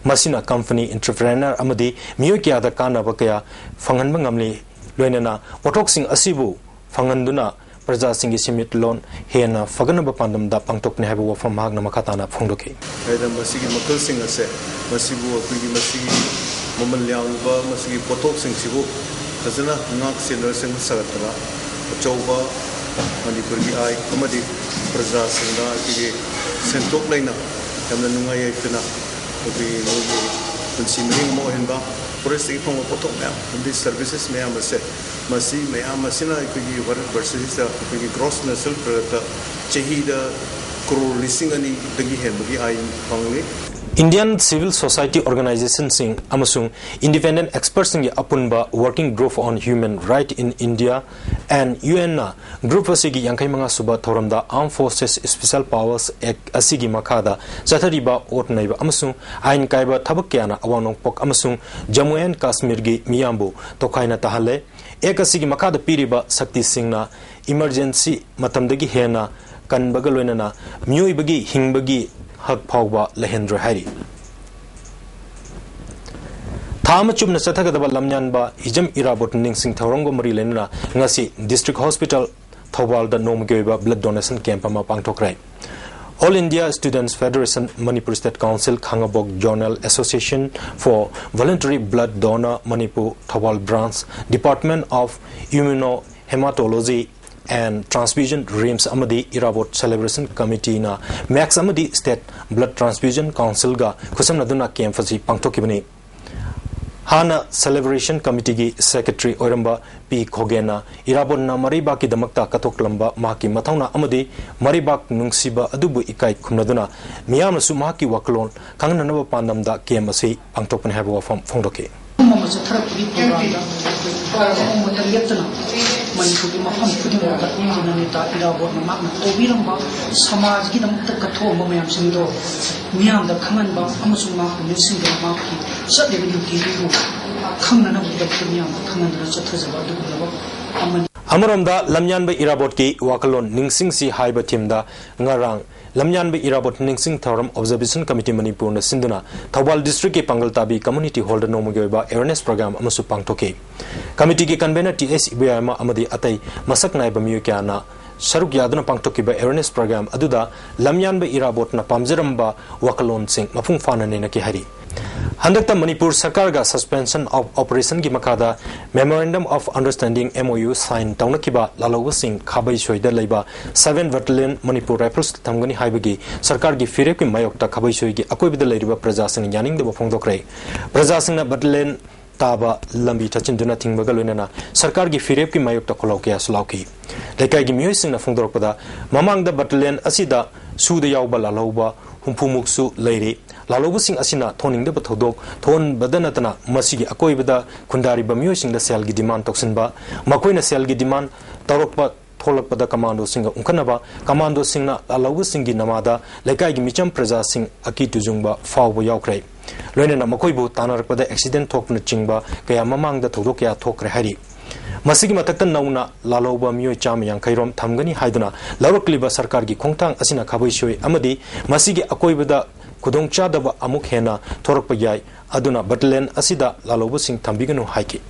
ꯃꯁꯤꯅ company, entrepreneur ꯑꯃꯗꯤ ꯃꯤꯑꯣꯏ ꯀꯌꯥꯗ ꯀꯥꯟꯅꯕ ꯀꯌꯥ ꯐꯪꯍꯟꯕ ꯉꯝꯂꯤ꯫ ꯂꯣꯏꯅꯅ ꯄꯣꯠꯊꯣꯛꯁꯤꯡ ꯑꯁꯤꯕꯨ ꯐꯪꯍꯟꯗꯨꯅ ꯄ꯭ꯔꯖꯥꯁꯤꯡꯒꯤ ꯁꯦꯟꯃꯤꯠꯂꯣꯟ ꯍꯦꯟꯅ ꯐꯒꯠꯅꯕ ꯄꯥꯟꯗꯝꯗ ꯄꯥꯡꯊꯣꯛꯄꯅꯤ ꯍꯥꯏꯕ ꯋꯥꯐꯝ ꯃꯍꯥꯛꯅ ꯃꯈꯥ ꯇꯥꯅ ꯐꯣꯡꯗꯣꯛꯈꯤ꯫ ꯍꯥꯏꯗꯅ ꯃꯁꯤꯒꯤ ꯃꯈꯜꯁꯤꯡ ꯑꯁꯦ, ꯃꯁꯤꯕꯨ ꯑꯩꯈꯣꯏꯒꯤ ꯃꯁꯤꯒꯤ ꯃꯃꯜ ꯌꯥꯝꯂꯕ ꯃꯁꯤꯒꯤ ꯄꯣꯠꯊꯣꯛꯁꯤꯡꯁꯤꯕꯨ ꯐꯖꯅ ꯉꯥꯛ ꯁꯦꯟꯗꯨꯅ ꯁꯦꯝꯒꯠ ꯁꯥꯒꯠꯇꯅ ꯑꯆꯧꯕ ꯃꯅꯤꯄꯨꯔꯒꯤ ꯑꯥꯏ ꯑꯃꯗꯤ ꯄ꯭ꯔꯖꯥꯁꯤꯡꯗ ꯑꯩꯈꯣꯏꯒꯤ ꯁꯦꯟꯊꯣꯛ ꯂꯩꯅ ꯌꯥꯝꯅ ꯅꯨꯡꯉꯥꯏ ꯌꯥꯏꯐꯅ ꯑꯩꯈꯣꯏꯒꯤ ꯃꯣꯏꯒꯤ ꯄꯨꯟꯁꯤ ꯃꯍꯤꯡ ꯑꯃ ꯑꯣꯏꯍꯟꯕ, ꯐꯣꯔꯦꯁꯇꯒꯤ ꯐꯪꯕ ꯄꯣꯠꯊꯣꯛ ꯃꯌꯥꯝ ꯑꯃꯗꯤ ꯁꯔꯚꯤꯁꯦꯁ ꯃꯌꯥꯝ ꯑꯁꯦ, ꯃꯁꯤ ꯃꯌꯥꯝ ꯑꯁꯤꯅ ꯑꯩꯈꯣꯏꯒꯤ ꯚꯥꯔꯠ ꯕꯔꯁꯁꯤꯗ ꯑꯩꯈꯣꯏꯒꯤ gross national product ꯆꯍꯤꯗ ꯀ꯭ꯔꯣꯔ ꯂꯤꯁꯤꯡ ꯑꯅꯤꯗꯒꯤ ꯍꯦꯟꯕꯒꯤ ꯑꯥꯏ ꯐꯪꯂꯤ꯫ Indian civil society organizationꯁꯤꯡ ꯑꯃꯁꯨꯡ independent expertꯁꯤꯡꯒꯤ ꯑꯄꯨꯟꯕ Working Group on Human Right in India and UNꯅ group ꯑꯁꯤꯒꯤ ꯌꯥꯡꯈꯩ ꯃꯉꯥ ꯁꯨꯕ ꯊꯧꯔꯝꯗ Armed Forces Special Powers Act ꯑꯁꯤꯒꯤ ꯃꯈꯥꯗ ꯆꯠꯊꯔꯤꯕ ꯑꯣꯠ ꯅꯩꯕ ꯑꯃꯁꯨꯡ ꯑꯥꯏꯟ ꯀꯥꯏꯕ ꯊꯕꯛ ꯀꯌꯥꯅ ꯑꯋꯥꯡ ꯅꯣꯡꯄꯣꯛ ꯑꯃꯁꯨꯡ ꯖꯝꯃꯨ ꯑꯦꯟ ꯀꯥꯁꯃꯤꯔꯒꯤ ꯃꯤꯌꯥꯝꯕꯨ ꯇꯣꯈꯥꯏꯅ ꯇꯥꯍꯜꯂꯦ꯫ ꯑꯦꯛ ꯑꯁꯤꯒꯤ ꯃꯈꯥꯗ ꯄꯤꯔꯤꯕ ꯁꯛꯇꯤꯁꯤꯡꯅ emergency ꯃꯇꯝꯗꯒꯤ ꯍꯦꯟꯅ ꯀꯟꯕꯒ ꯂꯣꯏꯅꯅ ꯃꯤꯑꯣꯏꯕꯒꯤ ꯍꯤꯡꯕꯒꯤ ꯍꯛ ꯐꯥꯎꯕ ꯂꯩꯍꯟꯗ꯭ꯔꯦ ꯍꯥꯏꯔꯤ꯫ ꯊꯥ ꯑꯃ ꯆꯨꯞꯅ ꯆꯠꯊꯒꯗꯕ ꯂꯝꯌꯥꯟꯕ ꯍꯤꯖꯝ ꯏꯔꯥꯕꯣꯠ ꯅꯤꯡꯁꯤꯡ ꯊꯧꯔꯝꯒ ꯃꯔꯤ ꯂꯩꯅꯅ ꯉꯁꯤ District Hospital ꯊꯧꯕꯥꯜꯗ ꯅꯣꯡꯃꯒꯤ ꯑꯣꯏꯕ blood donation camp ꯑꯃ ꯄꯥꯡꯊꯣꯛꯈ꯭ꯔꯦ꯫ All India Students Federation, Manipur State Council, Khangabok Zonal Association for Voluntary Blood Donor, Manipur Thoubal Branch, Department of Immunohematology and Transfusion, RIMS ꯑꯃꯗꯤ ꯏꯔꯥꯕꯣꯠ Celebration Committeeꯅ MACS ꯑꯃꯗꯤ State Blood Transfusion Councilꯒ ꯈꯨꯠꯁꯝꯅꯗꯨꯅ camp ꯑꯁꯤ ꯄꯥꯡꯊꯣꯛꯈꯤꯕꯅꯤ꯫ ꯍꯥꯟꯅ Celebration Committeeꯒꯤ Secretary ꯑꯣꯏꯔꯝꯕ ꯄꯤ ꯈꯣꯒꯦꯟꯅ ꯏꯔꯥꯕꯣꯠꯅ ꯃꯔꯩꯕꯥꯛꯀꯤꯗꯃꯛꯇ ꯀꯠꯊꯣꯛꯂꯝꯕ ꯃꯍꯥꯛꯀꯤ ꯃꯊꯧꯅꯥ ꯑꯃꯗꯤ ꯃꯔꯩꯕꯥꯛ ꯅꯨꯡꯁꯤꯕ ꯑꯗꯨꯕꯨ ꯏꯀꯥꯏ ꯈꯨꯝꯅꯗꯨꯅ ꯃꯤꯌꯥꯝꯅꯁꯨ ꯃꯍꯥꯛꯀꯤ ꯋꯥꯈꯜꯂꯣꯟ ꯈꯪꯅꯅꯕ ꯄꯥꯟꯗꯝꯗ camp ꯑꯁꯤ ꯄꯥꯡꯊꯣꯛꯄꯅꯤ ꯍꯥꯏꯕ ꯋꯥꯐꯝ ꯐꯣꯡꯗꯣꯛꯈꯤ꯫ ꯑꯃ ꯆꯠꯊꯔꯛꯄꯒꯤ programꯗ ꯑꯩꯈꯣꯏ ꯅꯣꯡꯃꯇ ꯂꯦꯞꯇꯅ ꯃꯅꯤꯄꯨꯔꯒꯤ ꯃꯐꯝ ꯈꯨꯗꯤꯡꯃꯛꯇ ꯑꯩꯈꯣꯏꯅ ꯅꯦꯇꯥ ꯏꯔꯥꯕꯣꯠꯅ ꯃꯍꯥꯛꯅ ꯇꯧꯕꯤꯔꯝꯕ ꯁꯃꯥꯖꯒꯤꯗꯃꯛꯇ ꯀꯠꯊꯣꯛꯑꯝꯕ ꯃꯌꯥꯝꯁꯤꯡꯗꯣ ꯃꯤꯌꯥꯝꯗ ꯈꯪꯍꯟꯕ ꯑꯃꯁꯨꯡ ꯃꯍꯥꯛꯄꯨ ꯅꯤꯡꯁꯤꯡꯗꯨꯅ ꯃꯍꯥꯛꯀꯤ ꯆꯠꯂꯤꯕ dutyꯗꯨꯕꯨ ꯈꯪꯅꯅꯕꯒꯤꯗꯃꯛꯇ ꯃꯤꯌꯥꯝꯗ ꯈꯪꯍꯟꯗꯨꯅ ꯆꯠꯊꯖꯕ ꯑꯗꯨꯒꯨꯝꯂꯕ ꯑꯃꯅꯤ꯫ ꯑꯃꯔꯣꯝꯗ, ꯂꯝꯌꯥꯟꯕ ꯏꯔꯥꯕꯣꯠꯀꯤ ꯋꯥꯈꯜꯂꯣꯟ ꯅꯤꯡꯁꯤꯡꯁꯤ ꯍꯥꯏꯕ ꯊꯤꯝꯗ ꯉꯔꯥꯡ ꯂꯝꯌꯥꯟꯕ ꯏꯔꯥꯕꯣꯠ ꯅꯤꯡꯁꯤꯡ ꯊꯧꯔꯝ ꯑꯣꯕꯖꯔꯕꯦꯁꯟ ꯀꯃꯤꯇꯤ ꯃꯅꯤꯄꯨꯔꯅ ꯁꯤꯟꯗꯨꯅ ꯊꯧꯕꯥꯜ ꯗꯤꯁꯇ꯭ꯔꯤꯛꯀꯤ ꯄꯥꯡꯒꯜ ꯇꯥꯕꯤ ꯀꯝꯃ꯭ꯌꯨꯅꯤꯇꯤ ꯍꯣꯜꯗ ꯅꯣꯡꯃꯒꯤ ꯑꯣꯏꯕ ꯑꯦꯋꯦꯔꯅꯦꯁ ꯄ꯭ꯔꯣꯒ꯭ꯔꯥꯝ ꯑꯃꯁꯨ ꯄꯥꯡꯊꯣꯛꯈꯤ꯫ ꯀꯃꯤꯇꯤꯒꯤ ꯀꯟꯚꯦꯅꯔ ꯇꯤ ꯑꯦꯁ ꯏꯕꯣꯌꯥꯏꯃ ꯑꯃꯗꯤ ꯑꯇꯩ ꯃꯁꯛ ꯅꯥꯏꯕ ꯃꯤꯑꯣꯏ ꯀꯌꯥꯅ ꯁꯔꯨꯛ ꯌꯥꯗꯨꯅ ꯄꯥꯡꯊꯣꯛꯈꯤꯕ ꯑꯦꯋꯦꯔꯅꯦꯁ ꯄ꯭ꯔꯣꯒ꯭ꯔꯥꯝ ꯑꯗꯨꯗ ꯂꯝꯌꯥꯟꯕ ꯏꯔꯥꯕꯣꯠꯅ ꯄꯥꯝꯖꯔꯝꯕ ꯋꯥꯈꯜꯂꯣꯟꯁꯤꯡ ꯃꯄꯨꯡ ꯐꯥꯅ ꯅꯩꯅꯈꯤ ꯍꯥꯏꯔꯤ꯫ ꯍꯟꯗꯛꯇ ꯃꯅꯤꯄꯨꯔ ꯁꯔꯀꯥꯔꯒ ꯁꯁꯄꯦꯟꯁꯟ ꯑꯣꯐ ꯑꯣꯄꯔꯦꯁꯟꯒꯤ ꯃꯈꯥꯗ Memorandum of Understanding, M O U, sign ꯇꯧꯅꯈꯤꯕ ꯂꯥꯜꯍꯧꯕꯁꯤꯡ ꯈꯥꯕꯩꯁꯣꯏꯗ ꯂꯩꯕ seven Battalion Manipur Rifles ꯊꯝꯒꯅꯤ ꯍꯥꯏꯕꯒꯤ ꯁꯔꯀꯥꯔꯒꯤ ꯐꯤꯔꯦꯞꯀꯤ ꯃꯥꯌꯣꯛꯇ ꯈꯥꯕꯩꯁꯣꯏꯒꯤ ꯑꯀꯣꯏꯕꯗ ꯂꯩꯔꯤꯕ ꯄ꯭ꯔꯖꯥꯁꯤꯡꯅ ꯌꯥꯅꯤꯡꯗꯕ ꯐꯣꯡꯗꯣꯛꯈ꯭ꯔꯦ꯫ ꯄ꯭ꯔꯖꯥꯁꯤꯡꯅ battalion ꯇꯥꯕ ꯂꯝꯕꯤ ꯊꯠꯆꯤꯟꯗꯨꯅ ꯊꯤꯡꯕꯒ ꯂꯣꯏꯅꯅ ꯁꯔꯀꯥꯔꯒꯤ ꯐꯤꯔꯦꯞꯀꯤ ꯃꯥꯌꯣꯛꯇ ꯈꯣꯜꯂꯥꯎ ꯀꯌꯥꯁꯨ ꯂꯥꯎꯈꯤ꯫ ꯂꯩꯀꯥꯏꯒꯤ ꯃꯤꯑꯣꯏꯁꯤꯡꯅ ꯐꯣꯡꯗꯣꯔꯛꯄꯗ, ꯃꯃꯥꯡꯗ battalion ꯑꯁꯤꯗ ꯁꯨꯗ ꯌꯥꯎꯕ ꯂꯥꯜꯍꯧꯕ ꯍꯨꯝꯐꯨꯃꯨꯛꯁꯨ ꯂꯩꯔꯤ꯫ ꯂꯥꯜꯍꯧꯕꯁꯤꯡ ꯑꯁꯤꯅ ꯊꯣꯛꯅꯤꯡꯗꯕ ꯊꯧꯗꯣꯛ ꯊꯣꯛꯍꯟꯕꯗ ꯅꯠꯇꯅ ꯃꯁꯤꯒꯤ ꯑꯀꯣꯏꯕꯗ ꯈꯨꯟꯗꯥꯔꯤꯕ ꯃꯤꯑꯣꯏꯁꯤꯡꯗ ꯁꯦꯜꯒꯤ demand ꯇꯧꯁꯤꯟꯕ, ꯃꯈꯣꯏꯅ ꯁꯦꯜꯒꯤ demand ꯇꯧꯔꯛꯄ ꯊꯣꯛꯂꯛꯄꯗ ꯀꯃꯥꯟꯗꯣꯁꯤꯡꯒ ꯎꯪꯈꯠꯅꯕ, ꯀꯃꯥꯟꯗꯣꯁꯤꯡꯅ ꯂꯥꯜꯍꯧꯕꯁꯤꯡꯒꯤ ꯅꯃꯥꯗ ꯂꯩꯀꯥꯏꯒꯤ ꯃꯤꯆꯝ ꯄ꯭ꯔꯖꯥꯁꯤꯡ ꯑꯀꯤ ꯇꯨꯖꯨꯡꯕ ꯐꯥꯎꯕ ꯌꯥꯎꯈ꯭ꯔꯦ꯫ ꯂꯣꯏꯅꯅ ꯃꯈꯣꯏꯕꯨ ꯇꯥꯟꯅꯔꯛꯄꯗ accident ꯊꯣꯛꯄꯅꯆꯤꯡꯕ ꯀꯌꯥ ꯃꯃꯥꯡꯗ ꯊꯧꯗꯣꯛ ꯀꯌꯥ ꯊꯣꯛꯈ꯭ꯔꯦ ꯍꯥꯏꯔꯤ꯫ ꯃꯁꯤꯒꯤ ꯃꯊꯛꯇ ꯅꯧꯅ ꯂꯥꯜꯍꯧꯕ ꯃꯤꯑꯣꯏ ꯆꯥꯝꯃ ꯌꯥꯡꯈꯩ ꯔꯣꯝ ꯊꯝꯒꯅꯤ ꯍꯥꯏꯗꯨꯅ ꯂꯧꯔꯛꯂꯤꯕ ꯁꯔꯀꯥꯔꯒꯤ ꯈꯣꯡꯊꯥꯡ ꯑꯁꯤꯅ ꯈꯥꯕꯩꯁꯣꯏ ꯑꯃꯗꯤ ꯃꯁꯤꯒꯤ ꯑꯀꯣꯏꯕꯗ ꯈꯨꯗꯣꯡꯆꯥꯗꯕ ꯑꯃꯨꯛ ꯍꯦꯟꯅ ꯊꯣꯔꯛꯄ ꯌꯥꯏ꯫ ꯑꯗꯨꯅ battalion ꯑꯁꯤꯗ ꯂꯥꯜꯍꯧꯕꯁꯤꯡ ꯊꯝꯕꯤꯒꯅꯨ ꯍꯥꯏꯈꯤ꯫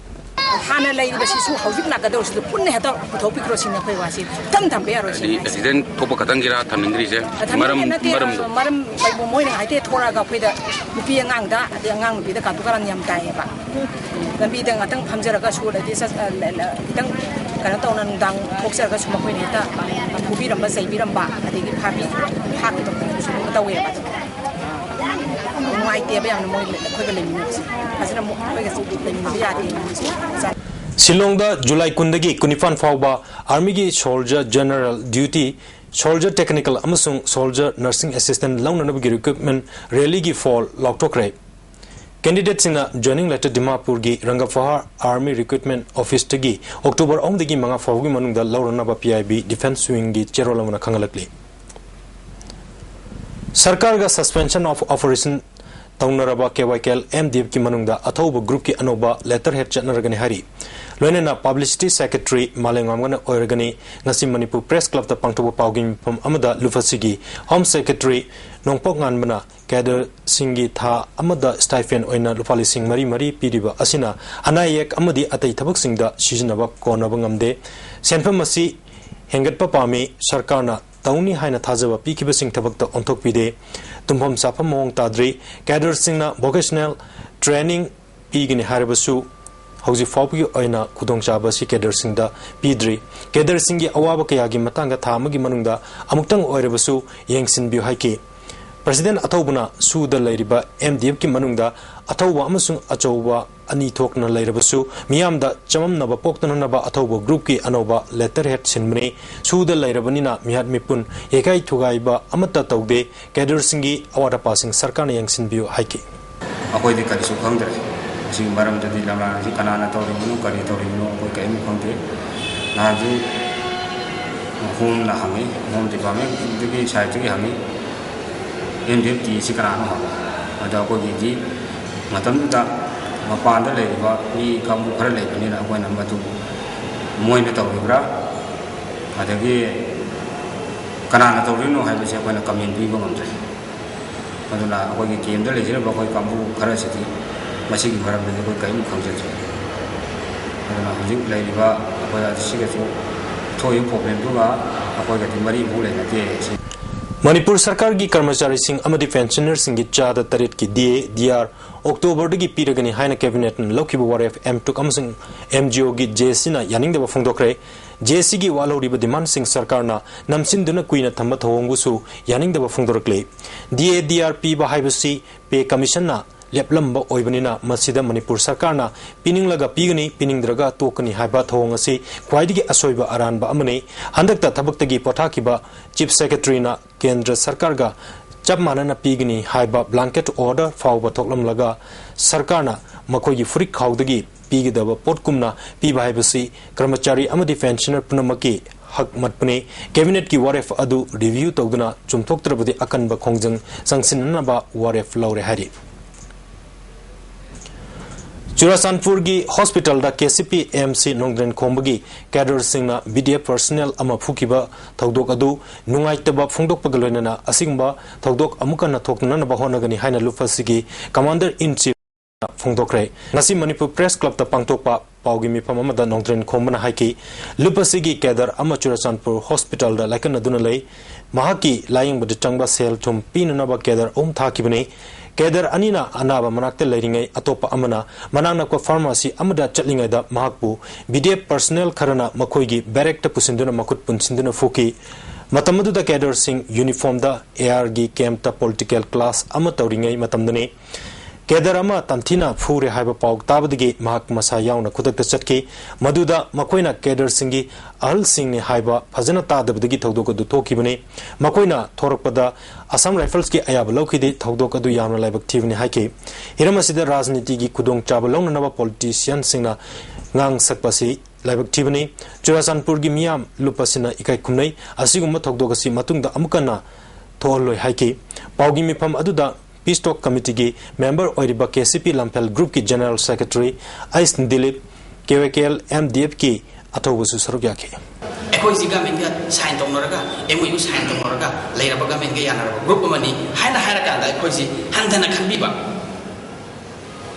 ꯍꯥꯟꯅ ꯂꯩꯔꯤꯕꯁꯤꯁꯨ ꯍꯧꯖꯤꯛ ꯂꯥꯛꯀꯗꯧꯔꯤꯁꯤꯁꯨ ꯄꯨꯟꯅ ꯍꯦꯛꯇ ꯄꯨꯊꯣꯛꯄꯤꯈ꯭ꯔꯣ ꯁꯤꯅꯤ ꯑꯩꯈꯣꯏ ꯋꯥꯁꯤ꯫ ꯏꯊꯝ ꯊꯝꯕ ꯌꯥꯔꯣꯏ ꯁꯤꯅꯤ ꯍꯥꯏꯁꯦ꯫ ꯑꯦꯛꯁꯤꯗꯦꯟ ꯊꯣꯛꯄ ꯈꯛꯇꯪꯒꯤꯔ ꯊꯝꯅꯤꯡꯗ꯭ꯔꯤꯁꯦ? ꯊꯝꯅꯤꯡꯕ ꯃꯔꯝ, ꯅꯠꯇꯦ, ꯃꯔꯝꯗꯣ? ꯃꯔꯝ ꯂꯩꯕ ꯃꯣꯏꯅ ꯍꯥꯏꯗꯤ ꯊꯣꯔꯛꯑꯒ ꯑꯩꯈꯣꯏꯗ ꯅꯨꯄꯤ ꯑꯉꯥꯡꯗ, ꯑꯗꯩ ꯑꯉꯥꯡ ꯅꯨꯄꯤꯗ ꯀꯥꯇꯨ ꯀꯥꯔꯟ ꯌꯥꯝ ꯇꯥꯏꯌꯦꯕ꯫ ꯂꯝꯕꯤꯗ ꯉꯥꯛꯇꯪ ꯐꯝꯖꯔꯒ ꯁꯣꯔꯣꯛꯇꯗꯤ ꯆꯠ-, ꯑ, ꯂ-, ꯂ-, ꯈꯤꯇꯪ ꯀꯩꯅꯣ ꯇꯧꯅ ꯅꯨꯡꯗꯥꯡ ꯊꯣꯛꯆꯔꯒꯁꯨ ꯃꯈꯣꯏꯅ ꯍꯦꯛꯇ ꯐꯨꯕꯤꯔꯝꯕ, ꯆꯩꯕꯤꯔꯝꯕ, ꯑꯗꯒꯤ ꯐꯥꯕꯤ-, ꯐꯥꯈꯤꯕ ꯈꯣꯠꯈꯤꯕꯁꯨ ꯑꯗꯨꯝ ꯇꯧꯋꯦꯕ꯫ ꯅꯨꯡꯉꯥꯏꯇꯦꯕ ꯌꯥꯝꯅ ꯃꯣꯏ ꯑꯩꯈꯣꯏꯒ ꯂꯩꯃꯤꯟꯅꯕꯁꯦ꯫ ꯐꯖꯅ ꯑꯃꯨꯛ ꯑꯩꯈꯣꯏꯒ ꯂꯩꯃꯤꯟꯅꯕ ꯌꯥꯗꯦ꯫ ꯁꯤꯂꯣꯡꯗ ꯖꯨꯂꯥꯏ ꯀꯨꯟꯗꯒꯤ ꯀꯨꯟꯅꯤꯄꯥꯟ ꯐꯥꯎꯕ ꯑꯥꯔꯃꯤꯒꯤ soldier general duty, soldier technical ꯑꯃꯁꯨꯡ soldier nursing assistant ꯂꯧꯅꯅꯕꯒꯤ recruitment rally ꯒꯤ ꯐꯣꯜ ꯂꯥꯎꯊꯣꯛꯈ꯭ꯔꯦ꯫ Candidate ꯁꯤꯡꯅ joining letter ꯗꯤꯃꯥꯄꯨꯔꯒꯤ ꯔꯪꯒꯐꯍꯥꯔ ꯑꯥꯔꯃꯤ ꯔꯤꯀ꯭ꯔꯨꯠꯃꯦꯟ ꯑꯣꯐꯤꯁꯇꯒꯤ ꯑꯣꯛꯇꯣꯕꯔ ꯑꯍꯨꯝꯗꯒꯤ ꯃꯉꯥ ꯐꯥꯎꯕꯒꯤ ꯃꯅꯨꯡꯗ ꯂꯧꯔꯅꯕ P I B defence wing ꯒꯤ ꯆꯦꯔꯣꯜ ꯑꯃꯅ ꯈꯪꯍꯜꯂꯛꯂꯤ꯫ ꯁꯔꯀꯥꯔꯒ suspension of operation ꯇꯧꯅꯔꯕ K Y K L M D F ꯀꯤ ꯃꯅꯨꯡꯗ ꯑꯊꯧꯕ group ꯀꯤ ꯑꯅꯧꯕ letterhead ꯆꯠꯅꯔꯒꯅꯤ ꯍꯥꯏꯔꯤ꯫ ꯂꯣꯏꯅꯅ Publicity Secretary ꯃꯥꯂꯦꯝꯉꯥꯝꯕꯅ ꯑꯣꯏꯔꯒꯅꯤ꯫ ꯉꯁꯤ ꯃꯅꯤꯄꯨꯔ Press Clubꯇ ꯄꯥꯡꯊꯣꯛꯄ ꯄꯥꯎꯒꯤ ꯃꯤꯐꯝ ꯑꯃꯗ ꯂꯨꯐꯥꯁꯤꯒꯤ Home Secretary ꯅꯣꯡꯄꯣꯛ ꯉꯥꯟꯕꯅ cadreꯁꯤꯡꯒꯤ ꯊꯥ ꯑꯃꯗ stipend ꯑꯣꯏꯅ ꯂꯨꯄꯥ ꯂꯤꯁꯤꯡ ꯃꯔꯤ ꯃꯔꯤ ꯄꯤꯔꯤꯕ ꯑꯁꯤꯅ ꯑꯅꯥ ꯑꯌꯦꯛ ꯑꯃꯗꯤ ꯑꯇꯩ ꯊꯕꯛꯁꯤꯡꯗ ꯁꯤꯖꯤꯟꯅꯕ ꯀꯣꯟꯅꯕ ꯉꯝꯗꯦ꯫ ꯁꯦꯟꯐꯝ ꯑꯁꯤ ꯍꯦꯟꯒꯠꯄ ꯄꯥꯝꯃꯤ꯫ ꯁꯔꯀꯥꯔꯅ ꯇꯧꯅꯤ ꯍꯥꯏꯅ ꯊꯥꯖꯕ ꯄꯤꯈꯤꯕꯁꯤꯡ ꯊꯕꯛꯇ ꯑꯣꯟꯊꯣꯛꯄꯤꯗꯦ꯫ ꯇꯨꯝꯐꯝ ꯆꯥꯐꯝ ꯃꯑꯣꯡ ꯇꯥꯗ꯭ꯔꯤ꯫ Cadreꯁꯤꯡꯅ vocational training ꯄꯤꯒꯅꯤ ꯍꯥꯏꯔꯕꯁꯨ ꯍꯧꯖꯤꯛ ꯐꯥꯎꯕꯒꯤ ꯑꯣꯏꯅ ꯈꯨꯗꯣꯡꯆꯥꯕ ꯑꯁꯤ cadreꯁꯤꯡꯗ ꯄꯤꯗ꯭ꯔꯤ꯫ Cadreꯁꯤꯡꯒꯤ ꯑꯋꯥꯕ ꯀꯌꯥꯒꯤ ꯃꯇꯥꯡꯗ ꯊꯥ ꯑꯃꯒꯤ ꯃꯅꯨꯡꯗ ꯑꯃꯨꯛꯇꯪ ꯑꯣꯏꯔꯕꯁꯨ ꯌꯦꯡꯁꯤꯟꯕꯤꯌꯨ ꯍꯥꯏꯈꯤ꯫ President ꯑꯊꯧꯕꯅ ꯁꯨꯗ ꯂꯩꯔꯤꯕ MDFꯀꯤ ꯃꯅꯨꯡꯗ ꯑꯊꯧꯕ ꯑꯃꯁꯨꯡ ꯑꯆꯧꯕ ꯑꯅꯤ ꯊꯣꯛꯅ ꯂꯩꯔꯕꯁꯨ ꯃꯤꯌꯥꯝꯗ ꯆꯃꯝꯅꯕ ꯄꯣꯛꯇꯅꯅꯕ ꯑꯊꯧꯕ groupꯀꯤ ꯑꯅꯧꯕ letterhead ꯁꯤꯟꯕꯅꯤ꯫ ꯁꯨꯗ ꯂꯩꯔꯕꯅꯤꯅ ꯃꯤꯍꯥꯠ ꯃꯤꯄꯨꯟ ꯌꯩꯈꯥꯏ ꯊꯨꯒꯥꯏꯕ ꯑꯃꯠꯇ ꯇꯧꯗꯦ꯫ Cadreꯁꯤꯡꯒꯤ ꯑꯋꯥꯠ ꯑꯄꯥꯁꯤꯡ ꯁꯔꯀꯥꯔꯅ ꯌꯦꯡꯁꯤꯟꯕꯤꯌꯨ ꯍꯥꯏꯈꯤ꯫ ꯑꯩꯈꯣꯏꯗꯤ ꯀꯔꯤꯁꯨ ꯈꯪꯗ꯭ꯔꯦ꯫ ꯁꯤꯒꯤ ꯃꯔꯝꯗꯗꯤ ꯂꯝꯂꯥꯟꯁꯤ ꯀꯅꯥꯅ ꯇꯧꯔꯤꯕꯅꯣ, ꯀꯔꯤ ꯇꯧꯔꯤꯕꯅꯣ ꯑꯩꯈꯣꯏ ꯀꯔꯤꯝ ꯈꯪꯗꯦ꯫ ꯅꯍꯥꯟꯁꯨ Homeꯅ ꯍꯪꯉꯤ, Home Departmentꯗꯒꯤ sideꯇꯒꯤ ꯍꯪꯉꯤ, MDFT ꯑꯁꯤ ꯀꯅꯥꯅꯣ ꯍꯪꯉꯤ꯫ ꯑꯗꯣ ꯑꯩꯈꯣꯏꯒꯤꯗꯤ ꯃꯇꯝꯗꯨꯗ ꯃꯄꯥꯟꯗ ꯂꯩꯔꯤꯕ ꯃꯤ ꯀꯥꯡꯕꯨ ꯈꯔ ꯂꯩꯕꯅꯤꯅ ꯑꯩꯈꯣꯏꯅ ꯃꯗꯨ ꯃꯣꯏꯅ ꯇꯧꯔꯤꯕ꯭ꯔꯥ, ꯑꯗꯒꯤ ꯀꯅꯥꯅ ꯇꯧꯔꯤꯅꯣ ꯍꯥꯏꯕꯁꯦ ꯑꯩꯈꯣꯏꯅ comment ꯄꯤꯕ ꯉꯝꯗ꯭ꯔꯦ꯫ ꯑꯗꯨꯅ ꯑꯩꯈꯣꯏꯒꯤ campꯇ ꯂꯩꯖꯔꯤꯕ ꯑꯩꯈꯣꯏ ꯀꯥꯡꯕꯨ ꯈꯔꯁꯤꯗꯤ ꯃꯁꯤꯒꯤ ꯃꯔꯝꯗꯗꯤ ꯑꯩꯈꯣꯏ ꯀꯔꯤꯝ ꯈꯪꯖꯗ꯭ꯔꯦ꯫ ꯑꯗꯨꯅ ꯍꯧꯖꯤꯛ ꯂꯩꯔꯤꯕ ꯑꯩꯈꯣꯏ ꯑꯁꯤꯒꯁꯨ ꯊꯣꯛꯏꯕ problemꯗꯨꯒ ꯑꯩꯈꯣꯏꯒꯗꯤ ꯃꯔꯤ ꯑꯃꯐꯥꯎ ꯂꯩꯅꯗꯦ꯫ ꯃꯅꯤꯄꯨꯔ ꯁꯔꯀꯥꯔꯒꯤ ꯀꯔꯃꯆꯥꯔꯤꯁꯤꯡ ꯑꯃꯗꯤ pensionerꯁꯤꯡꯒꯤ ꯆꯥꯗ ꯇꯔꯦꯠꯀꯤ DA, DR Octoberꯗꯒꯤ ꯄꯤꯔꯒꯅꯤ ꯍꯥꯏꯅ Cabinetꯅ ꯂꯧꯈꯤꯕ ꯋꯥꯔꯦꯞ MTUC ꯑꯃꯁꯨꯡ MGOꯒꯤ JACꯅ ꯌꯥꯅꯤꯡꯗꯕ ꯐꯣꯡꯗꯣꯛꯈ꯭ꯔꯦ꯫ JACꯒꯤ ꯋꯥꯠꯍꯧꯔꯤꯕ demandꯁꯤꯡ ꯁꯔꯀꯥꯔꯅ ꯅꯝꯁꯤꯟꯗꯨꯅ ꯀꯨꯏꯅ ꯊꯝꯕ ꯊꯧꯑꯣꯡꯕꯨꯁꯨ ꯌꯥꯅꯤꯡꯗꯕ ꯐꯣꯡꯗꯣꯔꯛꯂꯤ꯫ DA, DR ꯄꯤꯕ ꯍꯥꯏꯕꯁꯤ Pay Commissionꯅ ꯂꯦꯞꯂꯝꯕ ꯑꯣꯏꯕꯅꯤꯅ ꯃꯁꯤꯗ ꯃꯅꯤꯄꯨꯔ ꯁꯔꯀꯥꯔꯅ ꯄꯤꯅꯤꯡꯂꯒ ꯄꯤꯒꯅꯤ, ꯄꯤꯅꯤꯡꯗ꯭ꯔꯒ ꯇꯣꯛꯀꯅꯤ ꯍꯥꯏꯕ ꯊꯧꯑꯣꯡ ꯑꯁꯤ ꯈ꯭ꯋꯥꯏꯗꯒꯤ ꯑꯁꯣꯏꯕ ꯑꯔꯥꯟꯕ ꯑꯃꯅꯤ꯫ ꯍꯟꯗꯛꯇ ꯊꯕꯛꯇꯒꯤ ꯄꯣꯊꯥꯈꯤꯕ Chief Secretaryꯅ ꯀꯦꯟꯗ꯭ꯔ ꯁꯔꯀꯥꯔꯒ ꯆꯞ ꯃꯥꯟꯅꯅ ꯄꯤꯒꯅꯤ ꯍꯥꯏꯕ blanket order ꯐꯥꯎꯕ ꯊꯣꯛꯂꯝꯂꯒ ꯁꯔꯀꯥꯔꯅ ꯃꯈꯣꯏꯒꯤ ꯐꯨꯔꯤꯠ ꯈꯥꯎꯗꯒꯤ ꯄꯤꯒꯗꯕ ꯄꯣꯠꯀꯨꯝꯅ ꯄꯤꯕ ꯍꯥꯏꯕꯁꯤ ꯀꯔꯃꯆꯥꯔꯤ ꯑꯃꯗꯤ pensioner ꯄꯨꯝꯅꯃꯛꯀꯤ ꯍꯛ ꯃꯠꯄꯅꯤ꯫ Cabinetꯀꯤ ꯋꯥꯔꯦꯞ ꯑꯗꯨ review ꯇꯧꯗꯨꯅ ꯆꯨꯝꯊꯣꯛꯇ꯭ꯔꯕꯗꯤ ꯑꯀꯟꯕ ꯈꯣꯡꯖꯪ ꯆꯪꯁꯤꯟꯅꯅꯕ ꯋꯥꯔꯦꯞ ꯂꯧꯔꯦ ꯍꯥꯏꯔꯤ꯫ ꯆꯨꯔꯆꯥꯟꯄꯨꯔꯒꯤ ꯍꯣꯁꯄꯤꯇꯥꯜꯗ K C P M C Nongdren ꯈꯣꯝꯕꯒꯤ ꯀꯦꯗꯔꯁꯤꯡꯅ ꯕꯤ ꯗꯤ ꯑꯦꯐ ꯄꯔꯁꯅꯦꯜ ꯑꯃ ꯐꯨꯈꯤꯕ ꯊꯧꯗꯣꯛ ꯑꯗꯨ ꯅꯨꯡꯉꯥꯏꯇꯕ ꯐꯣꯡꯗꯣꯛꯄꯒ ꯂꯣꯏꯅꯅ ꯑꯁꯤꯒꯨꯝꯕ ꯊꯧꯗꯣꯛ ꯑꯃꯨꯛ ꯍꯟꯅ ꯊꯣꯛꯇꯅꯅꯕ ꯍꯣꯠꯅꯒꯅꯤ ꯍꯥꯏꯅ ꯂꯨꯞ ꯑꯁꯤꯒꯤ ꯀꯃꯥꯟꯗꯔ ꯏꯟ ꯆꯤꯐ ꯐꯣꯡꯗꯣꯛꯈ꯭ꯔꯦ꯫ ꯉꯁꯤ ꯃꯅꯤꯄꯨꯔ ꯄ꯭ꯔꯦꯁ ꯀ꯭ꯂꯕꯇ ꯄꯥꯡꯊꯣꯛꯄ ꯄꯥꯎꯒꯤ ꯃꯤꯐꯝ ꯑꯃꯗ ꯅꯣꯡꯗ꯭ꯔꯦꯟ ꯈꯣꯝꯕꯅ ꯍꯥꯏꯈꯤ, ꯂꯨꯞ ꯑꯁꯤꯒꯤ ꯀꯦꯗꯔ ꯑꯃ ꯆꯨꯔꯆꯥꯟꯄꯨꯔ ꯍꯣꯁꯄꯤꯇꯥꯜꯗ ꯂꯥꯏꯀꯠꯅꯗꯨꯅ ꯂꯩ꯫ ꯃꯍꯥꯛꯀꯤ ꯂꯥꯌꯦꯡꯕꯗ ꯆꯪꯕ ꯁꯦꯜ ꯊꯨꯝ ꯄꯤꯅꯅꯕ ꯀꯦꯗꯔ ꯑꯍꯨꯝ ꯊꯥꯈꯤꯕꯅꯤ꯫ ꯀꯦꯗꯔ ꯑꯅꯤꯅ ꯑꯅꯥꯕ ꯃꯅꯥꯛꯇ ꯂꯩꯔꯤꯉꯩ ꯑꯇꯣꯞꯄ ꯑꯃꯅ ꯃꯅꯥꯛ ꯅꯛꯄ ꯐꯥꯔꯃꯥꯁꯤ ꯑꯃꯗ ꯆꯠꯂꯤꯉꯩꯗ ꯃꯍꯥꯛꯄꯨ ꯕꯤ ꯗꯤ ꯑꯦꯐ ꯄꯔꯁꯅꯦꯜ ꯈꯔꯅ ꯃꯈꯣꯏꯒꯤ ꯕꯦꯔꯦꯛꯇ ꯄꯨꯁꯤꯟꯗꯨꯅ ꯃꯈꯨꯠ ꯄꯨꯟꯁꯤꯟꯗꯨꯅ ꯐꯨꯈꯤ꯫ ꯃꯇꯝ ꯑꯗꯨꯗ ꯀꯦꯗꯔꯁꯤꯡ ꯌꯨꯅꯤꯐꯣꯔꯝꯗ ꯑꯦ ꯑꯥꯔꯒꯤ ꯀꯦꯝꯞꯇ ꯄꯣꯂꯤꯇꯤꯀꯦꯜ ꯀ꯭ꯂꯥꯁ ꯑꯃ ꯇꯧꯔꯤꯉꯩ ꯃꯇꯝꯗꯅꯤ꯫ ꯀꯦꯗꯔ ꯑꯃ ꯇꯝꯊꯤꯅ ꯐꯨꯔꯦ ꯍꯥꯏꯕ ꯄꯥꯎ ꯇꯥꯕꯗꯒꯤ ꯃꯍꯥꯛ ꯃꯁꯥ ꯌꯥꯎꯅ ꯈꯨꯗꯛꯇ ꯆꯠꯈꯤ꯫ ꯃꯗꯨꯗ ꯃꯈꯣꯏꯅ ꯀꯦꯗꯔꯁꯤꯡꯒꯤ ꯑꯍꯜꯁꯤꯡꯅꯤ ꯍꯥꯏꯕ ꯐꯖꯅ ꯇꯥꯗꯕꯗꯒꯤ ꯊꯧꯗꯣꯛ ꯑꯗꯨ ꯊꯣꯛꯈꯤꯕꯅꯤ꯫ ꯃꯈꯣꯏꯅ ꯊꯣꯔꯛꯄꯗ ꯑꯁꯥꯝ ꯔꯥꯏꯐꯜꯁꯀꯤ ꯑꯌꯥꯕ ꯂꯧꯈꯤꯗꯦ꯫ ꯊꯧꯗꯣꯛ ꯑꯗꯨ ꯌꯥꯝꯅ ꯂꯥꯏꯕꯛ ꯊꯤꯕꯅꯤ ꯍꯥꯏꯈꯤ꯫ ꯍꯤꯔꯝ ꯑꯁꯤꯗ ꯔꯥꯖꯅꯤꯇꯤꯒꯤ ꯈꯨꯗꯣꯡꯆꯥꯕ ꯂꯧꯅꯅꯕ ꯄꯣꯂꯤꯇꯤꯁꯤꯌꯟꯁꯤꯡꯅ ꯉꯥꯡ ꯁꯛꯄ ꯑꯁꯤ ꯂꯥꯏꯕꯛ ꯊꯤꯕꯅꯤ꯫ ꯆꯨꯔꯆꯥꯟꯄꯨꯔꯒꯤ ꯃꯤꯌꯥꯝ ꯂꯨꯞ ꯑꯁꯤꯅ ꯏꯀꯥꯏ ꯈꯨꯝꯅꯩ꯫ ꯑꯁꯤꯒꯨꯝꯕ ꯊꯧꯗꯣꯛ ꯑꯁꯤ ꯃꯇꯨꯡꯗ ꯑꯃꯨꯛ ꯍꯟꯅ ꯊꯣꯛꯍꯜꯂꯣꯏ ꯍꯥꯏꯈꯤ꯫ ꯄꯥꯎꯒꯤ ꯃꯤꯐꯝ ꯑꯗꯨꯗ ꯄꯤꯁ ꯇꯣꯛ ꯀꯃꯤꯇꯤꯒꯤ ꯃꯦꯝꯕꯔ ꯑꯣꯏꯔꯤꯕ ꯀꯦ ꯁꯤ ꯄꯤ ꯂꯝꯐꯦꯜ ꯒ꯭ꯔꯨꯞꯀꯤ ꯖꯦꯅꯔꯦꯜ ꯁꯦꯀ꯭ꯔꯦꯇꯔꯤ ꯑꯩꯁ ꯗꯤꯂꯤꯞ, ꯀꯦ ꯋꯥꯏ ꯀꯦ ꯑꯦꯜ ꯑꯦꯝ ꯗꯤ ꯑꯦꯐꯀꯤ ꯑꯊꯧꯕꯁꯨ ꯁꯔꯨꯛ ꯌꯥꯈꯤ꯫ ꯑꯩꯈꯣꯏꯁꯤ ꯒꯃꯦꯟꯒ ꯁꯥꯏꯟ ꯇꯧꯅꯔꯒ, ꯑꯦꯝ ꯑꯣ ꯌꯨ ꯁꯥꯏꯟ ꯇꯧꯅꯔꯒ ꯂꯩꯔꯕ, ꯒꯃꯦꯟꯒ ꯌꯥꯅꯔꯕ ꯒ꯭ꯔꯨꯞ ꯑꯃꯅꯤ ꯍꯥꯏꯅ ꯍꯥꯏꯔꯀꯥꯟꯗ ꯑꯩꯈꯣꯏꯁꯤ ꯍꯟꯊꯅ ꯈꯟꯕꯤꯕ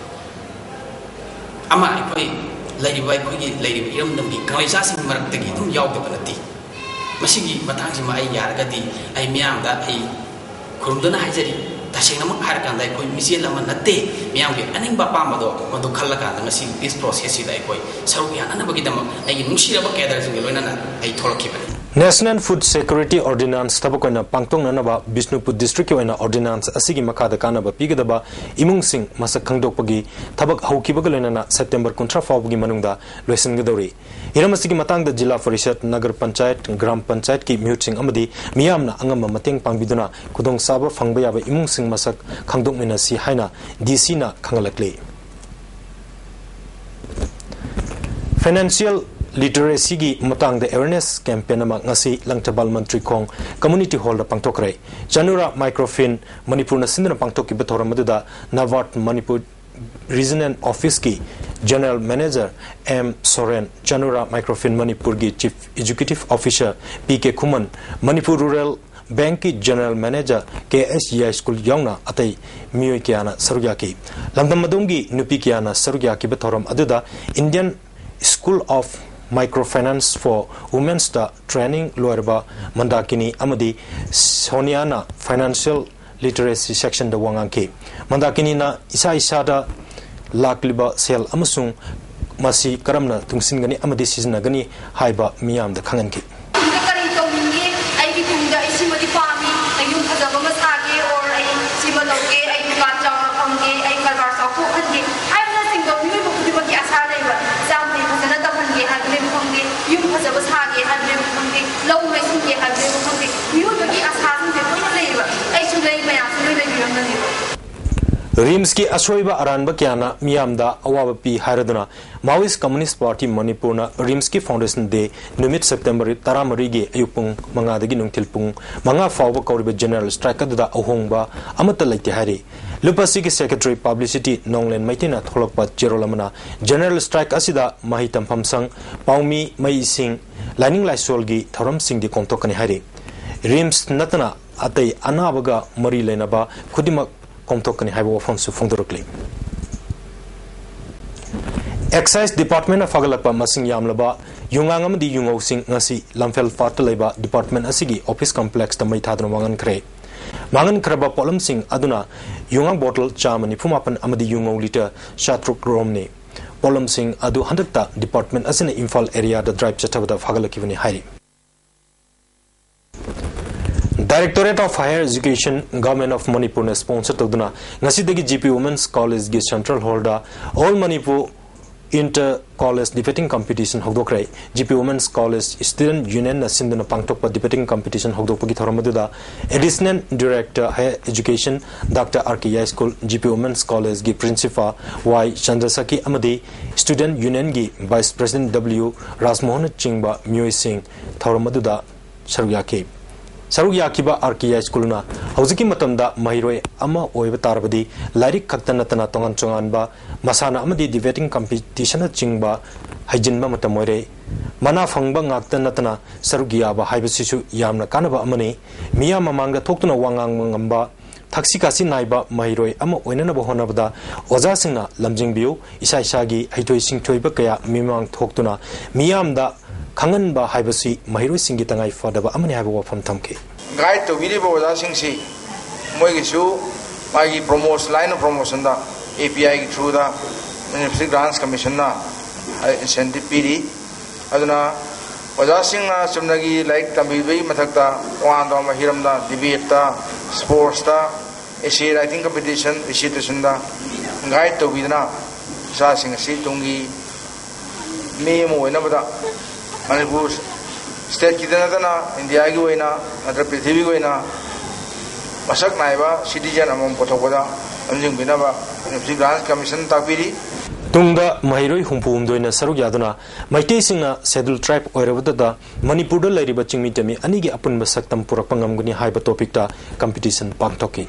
ꯑꯃ ꯑꯩꯈꯣꯏ ꯂꯩꯔꯤꯕ, ꯑꯩꯈꯣꯏꯒꯤ ꯂꯩꯔꯤꯕ ꯏꯔꯝꯗꯝꯒꯤ ꯀꯪꯂꯩꯆꯥꯁꯤꯡꯒꯤ ꯃꯔꯛꯇꯒꯤ ꯑꯗꯨꯝ ꯌꯥꯎꯗꯕ ꯅꯠꯇꯦ꯫ ꯃꯁꯤꯒꯤ ꯃꯇꯥꯡꯁꯤꯃ ꯑꯩ ꯌꯥꯔꯒꯗꯤ ꯑꯩ ꯃꯤꯌꯥꯝꯗ ꯑꯩ ꯈꯨꯔꯨꯝꯗꯨꯅ ꯍꯥꯏꯖꯔꯤ꯫ ꯇꯁꯦꯡꯅꯃꯛ ꯍꯥꯏꯔꯀꯥꯟꯗ ꯑꯩꯈꯣꯏ ꯃꯤꯆꯦꯜ ꯑꯃ ꯅꯠꯇꯦ꯫ ꯃꯤꯌꯥꯝꯒꯤ ꯑꯅꯤꯡꯕ ꯑꯄꯥꯝꯕꯗꯣ ꯃꯗꯨ ꯈꯜꯂꯀꯥꯟꯗ ꯉꯁꯤ ꯄꯤꯁ ꯄ꯭ꯔꯣꯁꯦꯁꯁꯤꯗ ꯑꯩꯈꯣꯏ ꯁꯔꯨꯛ ꯌꯥꯅꯅꯕꯒꯤꯗꯃꯛ ꯑꯩꯒꯤ ꯅꯨꯡꯁꯤꯔꯕ ꯀꯦꯗꯔꯁꯤꯡꯒ ꯂꯣꯏꯅꯅ ꯑꯩ ꯊꯣꯛꯂꯛꯈꯤꯕꯅꯤ꯫ National Food Security Ordinance ꯊꯕꯛ ꯑꯣꯏꯅ ꯄꯥꯡꯊꯣꯛꯅꯅꯕ ꯕꯤꯁꯅꯨꯄꯨꯔ ꯗꯤꯁꯇ꯭ꯔꯤꯛꯀꯤ ꯑꯣꯏꯅ ordinance ꯑꯁꯤꯒꯤ ꯃꯈꯥꯗ ꯀꯥꯟꯅꯕ ꯄꯤꯒꯗꯕ ꯏꯃꯨꯡꯁꯤꯡ ꯃꯁꯛ ꯈꯪꯗꯣꯛꯄꯒꯤ ꯊꯕꯛ ꯍꯧꯈꯤꯕꯒ ꯂꯣꯏꯅꯅ ꯁꯦꯞꯇꯦꯝꯕꯔ ꯀꯨꯟꯊ꯭ꯔꯥ ꯐꯥꯎꯕꯒꯤ ꯃꯅꯨꯡꯗ ꯂꯣꯏꯁꯤꯟꯒꯗꯧꯔꯤ꯫ ꯍꯤꯔꯝ ꯑꯁꯤꯒꯤ ꯃꯇꯥꯡꯗ ꯖꯤꯂꯥ ꯄꯔꯤꯁꯠ, ꯅꯒꯔ ꯄꯟꯆꯥꯌꯠ, ꯒ꯭ꯔꯥꯝ ꯄꯟꯆꯥꯌꯠꯀꯤ ꯃꯤꯍꯨꯠꯁꯤꯡ ꯑꯃꯗꯤ ꯃꯤꯌꯥꯝꯅ ꯑꯉꯝꯕ ꯃꯇꯦꯡ ꯄꯥꯡꯕꯤꯗꯨꯅ ꯈꯨꯗꯣꯡꯆꯥꯕ ꯐꯪꯕ ꯌꯥꯕ ꯏꯃꯨꯡꯁꯤꯡ ꯃꯁꯛ ꯈꯪꯗꯣꯛꯃꯤꯟꯅꯁꯤ ꯍꯥꯏꯅ ꯗꯤ ꯁꯤꯅ ꯈꯪꯍꯜꯂꯛꯂꯤ꯫ Financial literacyꯒꯤ ꯃꯇꯥꯡꯗ awareness campaign ꯑꯃ ꯉꯁꯤ ꯂꯪꯊꯕꯥꯜ ꯃꯟꯇ꯭ꯔꯤ ꯈꯣꯡ Community Hallꯗ ꯄꯥꯡꯊꯣꯛꯈ꯭ꯔꯦ꯫ ꯆꯅꯨꯔꯥ Microfinance ꯃꯅꯤꯄꯨꯔꯅ ꯁꯤꯟꯗꯨꯅ ꯄꯥꯡꯊꯣꯛꯈꯤꯕ ꯊꯧꯔꯝ ꯑꯗꯨꯗ ꯅꯕꯥꯔꯗ ꯃꯅꯤꯄꯨꯔ Regional Office ꯀꯤ General Manager M ꯁꯣꯔꯦꯟ, ꯆꯅꯨꯔꯥ Microfinance ꯃꯅꯤꯄꯨꯔꯒꯤ Chief Executive Officer P K ꯈꯨꯃꯟ, ꯃꯅꯤꯄꯨꯔ ꯔꯨꯔꯦꯜ ꯕꯦꯡꯛꯀꯤ General Manager K S ꯌꯥꯏꯁ꯭ꯀꯨꯜ ꯌꯥꯎꯅ ꯑꯇꯩ ꯃꯤꯑꯣꯏ ꯀꯌꯥꯅ ꯁꯔꯨꯛ ꯌꯥꯈꯤ꯫ ꯂꯝꯗꯝ ꯑꯗꯨꯝꯒꯤ ꯅꯨꯄꯤ ꯀꯌꯥꯅ ꯁꯔꯨꯛ ꯌꯥꯈꯤꯕ ꯊꯧꯔꯝ ꯑꯗꯨꯗ Indian School of Microfinance for Women'sꯇ training ꯂꯣꯏꯔꯕ ꯃꯟꯗꯥꯀꯤꯅꯤ ꯑꯃꯗꯤ ꯁꯣꯅꯤꯌꯥꯅ Financial Literacy Sectionꯗ ꯋꯥ ꯉꯥꯡꯈꯤ꯫ ꯃꯟꯗꯥꯀꯤꯅꯤꯅ ꯏꯁꯥ ꯏꯁꯥꯗ ꯂꯥꯛꯂꯤꯕ ꯁꯦꯜ ꯑꯃꯁꯨꯡ ꯃꯁꯤ ꯀꯔꯝꯅ ꯇꯨꯡꯁꯤꯟꯒꯅꯤ ꯑꯃꯗꯤ ꯁꯤꯖꯤꯟꯅꯒꯅꯤ ꯍꯥꯏꯕ ꯃꯤꯌꯥꯝꯗ ꯈꯪꯍꯟꯈꯤ꯫ ꯇꯨꯡꯗ ꯀꯔꯤ ꯇꯧꯅꯤꯡꯉꯤ? ꯑꯩꯒꯤ ꯇꯨꯡꯗ ꯑꯩ ꯁꯤꯃꯗꯤ ꯄꯥꯝꯃꯤ, ꯑꯩ ꯌꯨꯝ ꯐꯖꯕ ꯑꯃ ꯁꯥꯒꯦ, or ꯑꯩ ꯁꯤꯃ ꯇꯧꯒꯦ, ꯑꯩ ꯗꯨꯀꯥꯟ ꯆꯥꯎꯅ ꯐꯝꯒꯦ, ꯑꯩ ꯀꯔꯕꯥꯔ ꯆꯥꯎꯊꯣꯛꯍꯟꯒꯦ ꯍꯥꯏꯕꯅꯆꯤꯡꯕ ꯃꯤꯑꯣꯏꯕ ꯈꯨꯗꯤꯡꯃꯛꯀꯤ ꯑꯁꯥ ꯂꯩꯕ꯫ ꯏꯆꯥ ꯃꯈꯩ ꯐꯖꯅ ꯇꯝꯍꯟꯒꯦ ꯍꯥꯏꯕꯅꯦꯕꯨ ꯈꯪꯗꯦ, ꯌꯨꯝ ꯐꯖꯕ ꯁꯥꯒꯦ ꯍꯥꯏꯕꯅꯦꯕꯨ ꯈꯪꯗꯦ, ꯂꯧ ꯂꯩꯁꯤꯟꯒꯦ ꯍꯥꯏꯕꯅꯦꯕꯨ ꯈꯪꯗꯦ, ꯃꯤꯑꯣꯏꯕꯒꯤ ꯑꯁꯥꯁꯤꯡꯁꯦ ꯂꯣꯏꯅ ꯂꯩꯌꯦꯕ꯫ ꯑꯩꯁꯨ ꯂꯩ, ꯃꯌꯥꯝꯁꯨ ꯂꯣꯏ ꯂꯩꯕꯤꯔꯝꯒꯅꯦꯕ꯫ ꯔꯤꯝꯁꯀꯤ ꯑꯁꯣꯏꯕ ꯑꯔꯥꯟꯕ ꯀꯌꯥꯅ ꯃꯤꯌꯥꯝꯗ ꯑꯋꯥꯕ ꯄꯤ ꯍꯥꯏꯔꯗꯨꯅ Maoist Communist Party ꯃꯅꯤꯄꯨꯔꯅ ꯔꯤꯝꯁꯀꯤ Foundation Day ꯅꯨꯃꯤꯠ ꯁꯦꯞꯇꯦꯝꯕꯔ ꯇꯔꯥꯃꯔꯤꯒꯤ ꯑꯌꯨꯛ ꯄꯨꯡ ꯃꯉꯥꯗꯒꯤ ꯅꯨꯡꯊꯤꯜ ꯄꯨꯡ ꯃꯉꯥ ꯐꯥꯎꯕ ꯀꯧꯔꯤꯕ General Strike ꯑꯗꯨꯗ ꯑꯍꯣꯡꯕ ꯑꯃꯠꯇ ꯂꯩꯇꯦ ꯍꯥꯏꯔꯤ꯫ ꯂꯨꯞ ꯑꯁꯤꯒꯤ Secretary Publicity ꯅꯣꯡꯂꯦꯟ ꯃꯩꯇꯩꯅ ꯊꯣꯛꯂꯛꯄ ꯆꯦꯔꯣꯜ ꯑꯃꯅ General Strike ꯑꯁꯤꯗ ꯃꯍꯩ ꯇꯝꯐꯝ ꯁꯪ, ꯄꯥꯎꯃꯤ, ꯃꯩ ꯏꯁꯤꯡ, ꯂꯥꯏꯅꯤꯡ ꯂꯥꯏꯁꯣꯜꯒꯤ ꯊꯧꯔꯝꯁꯤꯡꯗꯤ ꯀꯣꯝꯊꯣꯛꯀꯅꯤ ꯍꯥꯏꯔꯤ꯫ ꯔꯤꯝꯁ ꯅꯠꯇꯅ ꯑꯇꯩ ꯑꯅꯥꯕꯒ ꯃꯔꯤ ꯂꯩꯅꯕ ꯈꯨꯗꯤꯡꯃꯛ ꯀꯣꯝꯊꯣꯛꯀꯅꯤ ꯍꯥꯏꯕ ꯋꯥꯐꯝꯁꯨ ꯐꯣꯡꯗꯣꯔꯛꯂꯤ꯫ Excise Departmentꯅ ꯐꯒꯠꯂꯛꯄ ꯃꯁꯤꯡ ꯌꯥꯝꯂꯕ ꯌꯨꯉꯥꯡ ꯑꯃꯗꯤ ꯌꯨꯉꯧꯁꯤꯡ ꯉꯁꯤ ꯂꯝꯐꯦꯜ ꯄꯥꯠꯇ ꯂꯩꯕ department ꯑꯁꯤꯒꯤ office complexꯇ ꯃꯩ ꯊꯥꯗꯨꯅ ꯃꯥꯡꯍꯟꯈ꯭ꯔꯦ꯫ ꯃꯥꯡꯍꯟꯈ꯭ꯔꯕ ꯄꯣꯠꯂꯝꯁꯤꯡ ꯑꯗꯨꯅ ꯌꯨꯉꯥꯡ bottle ꯆꯥꯝꯃ ꯅꯤꯐꯨ ꯃꯥꯄꯟ ꯑꯃꯗꯤ ꯌꯨꯉꯧ litre ꯆꯥꯇ꯭ꯔꯨꯛ ꯔꯣꯝꯅꯤ꯫ ꯄꯣꯠꯂꯝꯁꯤꯡ ꯑꯗꯨ ꯍꯟꯗꯛꯇ department ꯑꯁꯤꯅ ꯏꯝꯐꯥꯜ areaꯗ drive ꯆꯠꯊꯕꯗ ꯐꯥꯒꯠꯂꯛꯈꯤꯕꯅꯤ ꯍꯥꯏꯔꯤ꯫ Directorate of Higher Education, Government of Manipurꯅ sponsor ꯇꯧꯗꯨꯅ ꯉꯁꯤꯗꯒꯤ G P Women's Collegeꯒꯤ Central Hallꯗ All Manipur Inter College Debating Competition ꯍꯧꯗꯣꯛꯈ꯭ꯔꯦ꯫ G P Women's College Student Unionꯅ ꯁꯤꯟꯗꯨꯅ ꯄꯥꯡꯊꯣꯛꯄ debating competition ꯍꯧꯗꯣꯛꯄꯒꯤ ꯊꯧꯔꯝ ꯑꯗꯨꯗ Additional Director Higher Education Doctor R K ꯌꯥꯏꯁ꯭ꯀꯨꯜ, G P Women's Collegeꯒꯤ Principal Y ꯆꯟꯗ꯭ꯔꯁꯈꯤ ꯑꯃꯗꯤ Student Unionꯒꯤ Vice President W ꯔꯥꯖꯃꯣꯍꯟꯅꯆꯤꯡꯕ ꯃꯤꯑꯣꯏꯁꯤꯡ ꯊꯧꯔꯝ ꯑꯗꯨꯗ ꯁꯔꯨꯛ ꯌꯥꯈꯤ꯫ ꯁꯔꯨꯛ ꯌꯥꯈꯤꯕ ꯑꯥꯔ ꯀꯦ ꯑꯥꯏ ꯁ꯭ꯀꯨꯜꯅ ꯍꯧꯖꯤꯛꯀꯤ ꯃꯇꯝꯗ ꯃꯍꯩꯔꯣꯏ ꯑꯃ ꯑꯣꯏꯕ ꯇꯥꯔꯕꯗꯤ ꯂꯥꯏꯔꯤꯛ ꯈꯛꯇ ꯅꯠꯇꯅ ꯇꯣꯉꯥꯟ ꯇꯣꯉꯥꯟꯕ ꯃꯁꯥꯟꯅ ꯑꯃꯗꯤ ꯗꯤꯕꯦꯇꯤꯡ ꯀꯝꯄꯤꯇꯤꯁꯟꯅꯆꯤꯡꯕ ꯍꯩꯖꯤꯟꯕ ꯃꯇꯝ ꯑꯣꯏꯔꯦ꯫ ꯃꯅꯥ ꯐꯪꯕ ꯉꯥꯛꯇ ꯅꯠꯇꯅ ꯁꯔꯨꯛ ꯌꯥꯕ ꯍꯥꯏꯕꯁꯤꯁꯨ ꯌꯥꯝꯅ ꯀꯥꯟꯅꯕ ꯑꯃꯅꯤ꯫ ꯃꯤꯌꯥꯝ ꯃꯃꯥꯡꯗ ꯊꯣꯛꯇꯨꯅ ꯋꯥ ꯉꯥꯡꯕ ꯉꯝꯕ, ꯊꯛꯁꯤ ꯈꯥꯁꯤ ꯅꯥꯏꯕ ꯃꯍꯩꯔꯣꯏ ꯑꯃ ꯑꯣꯏꯅꯅꯕ ꯍꯣꯠꯅꯕꯗ ꯑꯣꯖꯥꯁꯤꯡꯅ ꯂꯝꯖꯤꯡꯕꯤꯌꯨ꯫ ꯏꯁꯥ ꯏꯁꯥꯒꯤ ꯍꯩꯊꯣꯏ ꯁꯤꯡꯊꯣꯏꯕ ꯀꯌꯥ ꯃꯤꯃꯥꯡ ꯊꯣꯛꯇꯨꯅ ꯃꯤꯌꯥꯝꯗ ꯈꯪꯍꯟꯕ ꯍꯥꯏꯕꯁꯤ ꯃꯍꯩꯔꯣꯏꯁꯤꯡꯒꯤ ꯇꯉꯥꯏ ꯐꯗꯕ ꯑꯃꯅꯤ ꯍꯥꯏꯕ ꯋꯥꯐꯝ ꯊꯝꯈꯤ꯫ ꯒꯥꯏꯗ ꯇꯧꯕꯤꯔꯤꯕ ꯑꯣꯖꯥꯁꯤꯡꯁꯤ ꯃꯣꯏꯒꯤꯁꯨ ꯃꯥꯒꯤ ꯄ꯭ꯔꯣꯃꯣꯁ-, line of promotion-ꯗ ꯑꯦ ꯄꯤ ꯑꯥꯏꯒꯤ through-ꯗ University Grants Commission-ꯅ incentive ꯄꯤꯔꯤ꯫ ꯑꯗꯨꯅ ꯑꯣꯖꯥꯁꯤꯡꯅ ꯆꯨꯝꯅꯒꯤ ꯂꯥꯏꯔꯤꯛ ꯇꯝꯕꯤꯕꯒꯤ ꯃꯊꯛꯇ ꯇꯣꯉꯥꯟ ꯇꯣꯉꯥꯟꯕ ꯍꯤꯔꯝꯗ, debate-ꯇ, sports-ꯇ, essay writing competition, recitation-ꯗ guide ꯇꯧꯕꯤꯗꯨꯅ ꯏꯆꯥꯁꯤꯡ ꯑꯁꯤ ꯇꯨꯡꯒꯤ ꯃꯤ ꯑꯃ ꯑꯣꯏꯅꯕꯗ ꯃꯅꯤꯄꯨꯔ state-ꯀꯤꯗ ꯅꯠꯇꯅ ꯏꯟꯗꯤꯌꯥꯒꯤ ꯑꯣꯏꯅ ꯅꯠꯇ꯭ꯔꯒ ꯄ꯭ꯔꯤꯊꯤꯕꯤꯒꯤ ꯑꯣꯏꯅ ꯃꯁꯛ ꯅꯥꯏꯕ citizen ꯑꯃꯃꯝ ꯄꯨꯊꯣꯛꯄꯗ ꯂꯝꯖꯤꯡꯕꯤꯅꯕ University Grants Commission ꯇꯥꯛꯄꯤꯔꯤ꯫ ꯇꯨꯡꯗ ꯃꯍꯩꯔꯣꯏ ꯍꯨꯝꯐꯨ ꯍꯨꯝꯗꯣꯏꯅ ꯁꯔꯨꯛ ꯌꯥꯗꯨꯅ ꯃꯩꯇꯩꯁꯤꯡꯅ Scheduled Tribe ꯑꯣꯏꯔꯕꯗꯨꯗ ꯃꯅꯤꯄꯨꯔꯗ ꯂꯩꯔꯤꯕ ꯆꯤꯡꯃꯤ ꯇꯝꯃꯤ ꯑꯅꯤꯒꯤ ꯑꯄꯨꯟꯕ ꯁꯛꯇꯝ ꯄꯨꯔꯛꯄ ꯉꯝꯒꯅꯤ ꯍꯥꯏꯕ topic-ꯇ competition ꯄꯥꯡꯊꯣꯛꯈꯤ꯫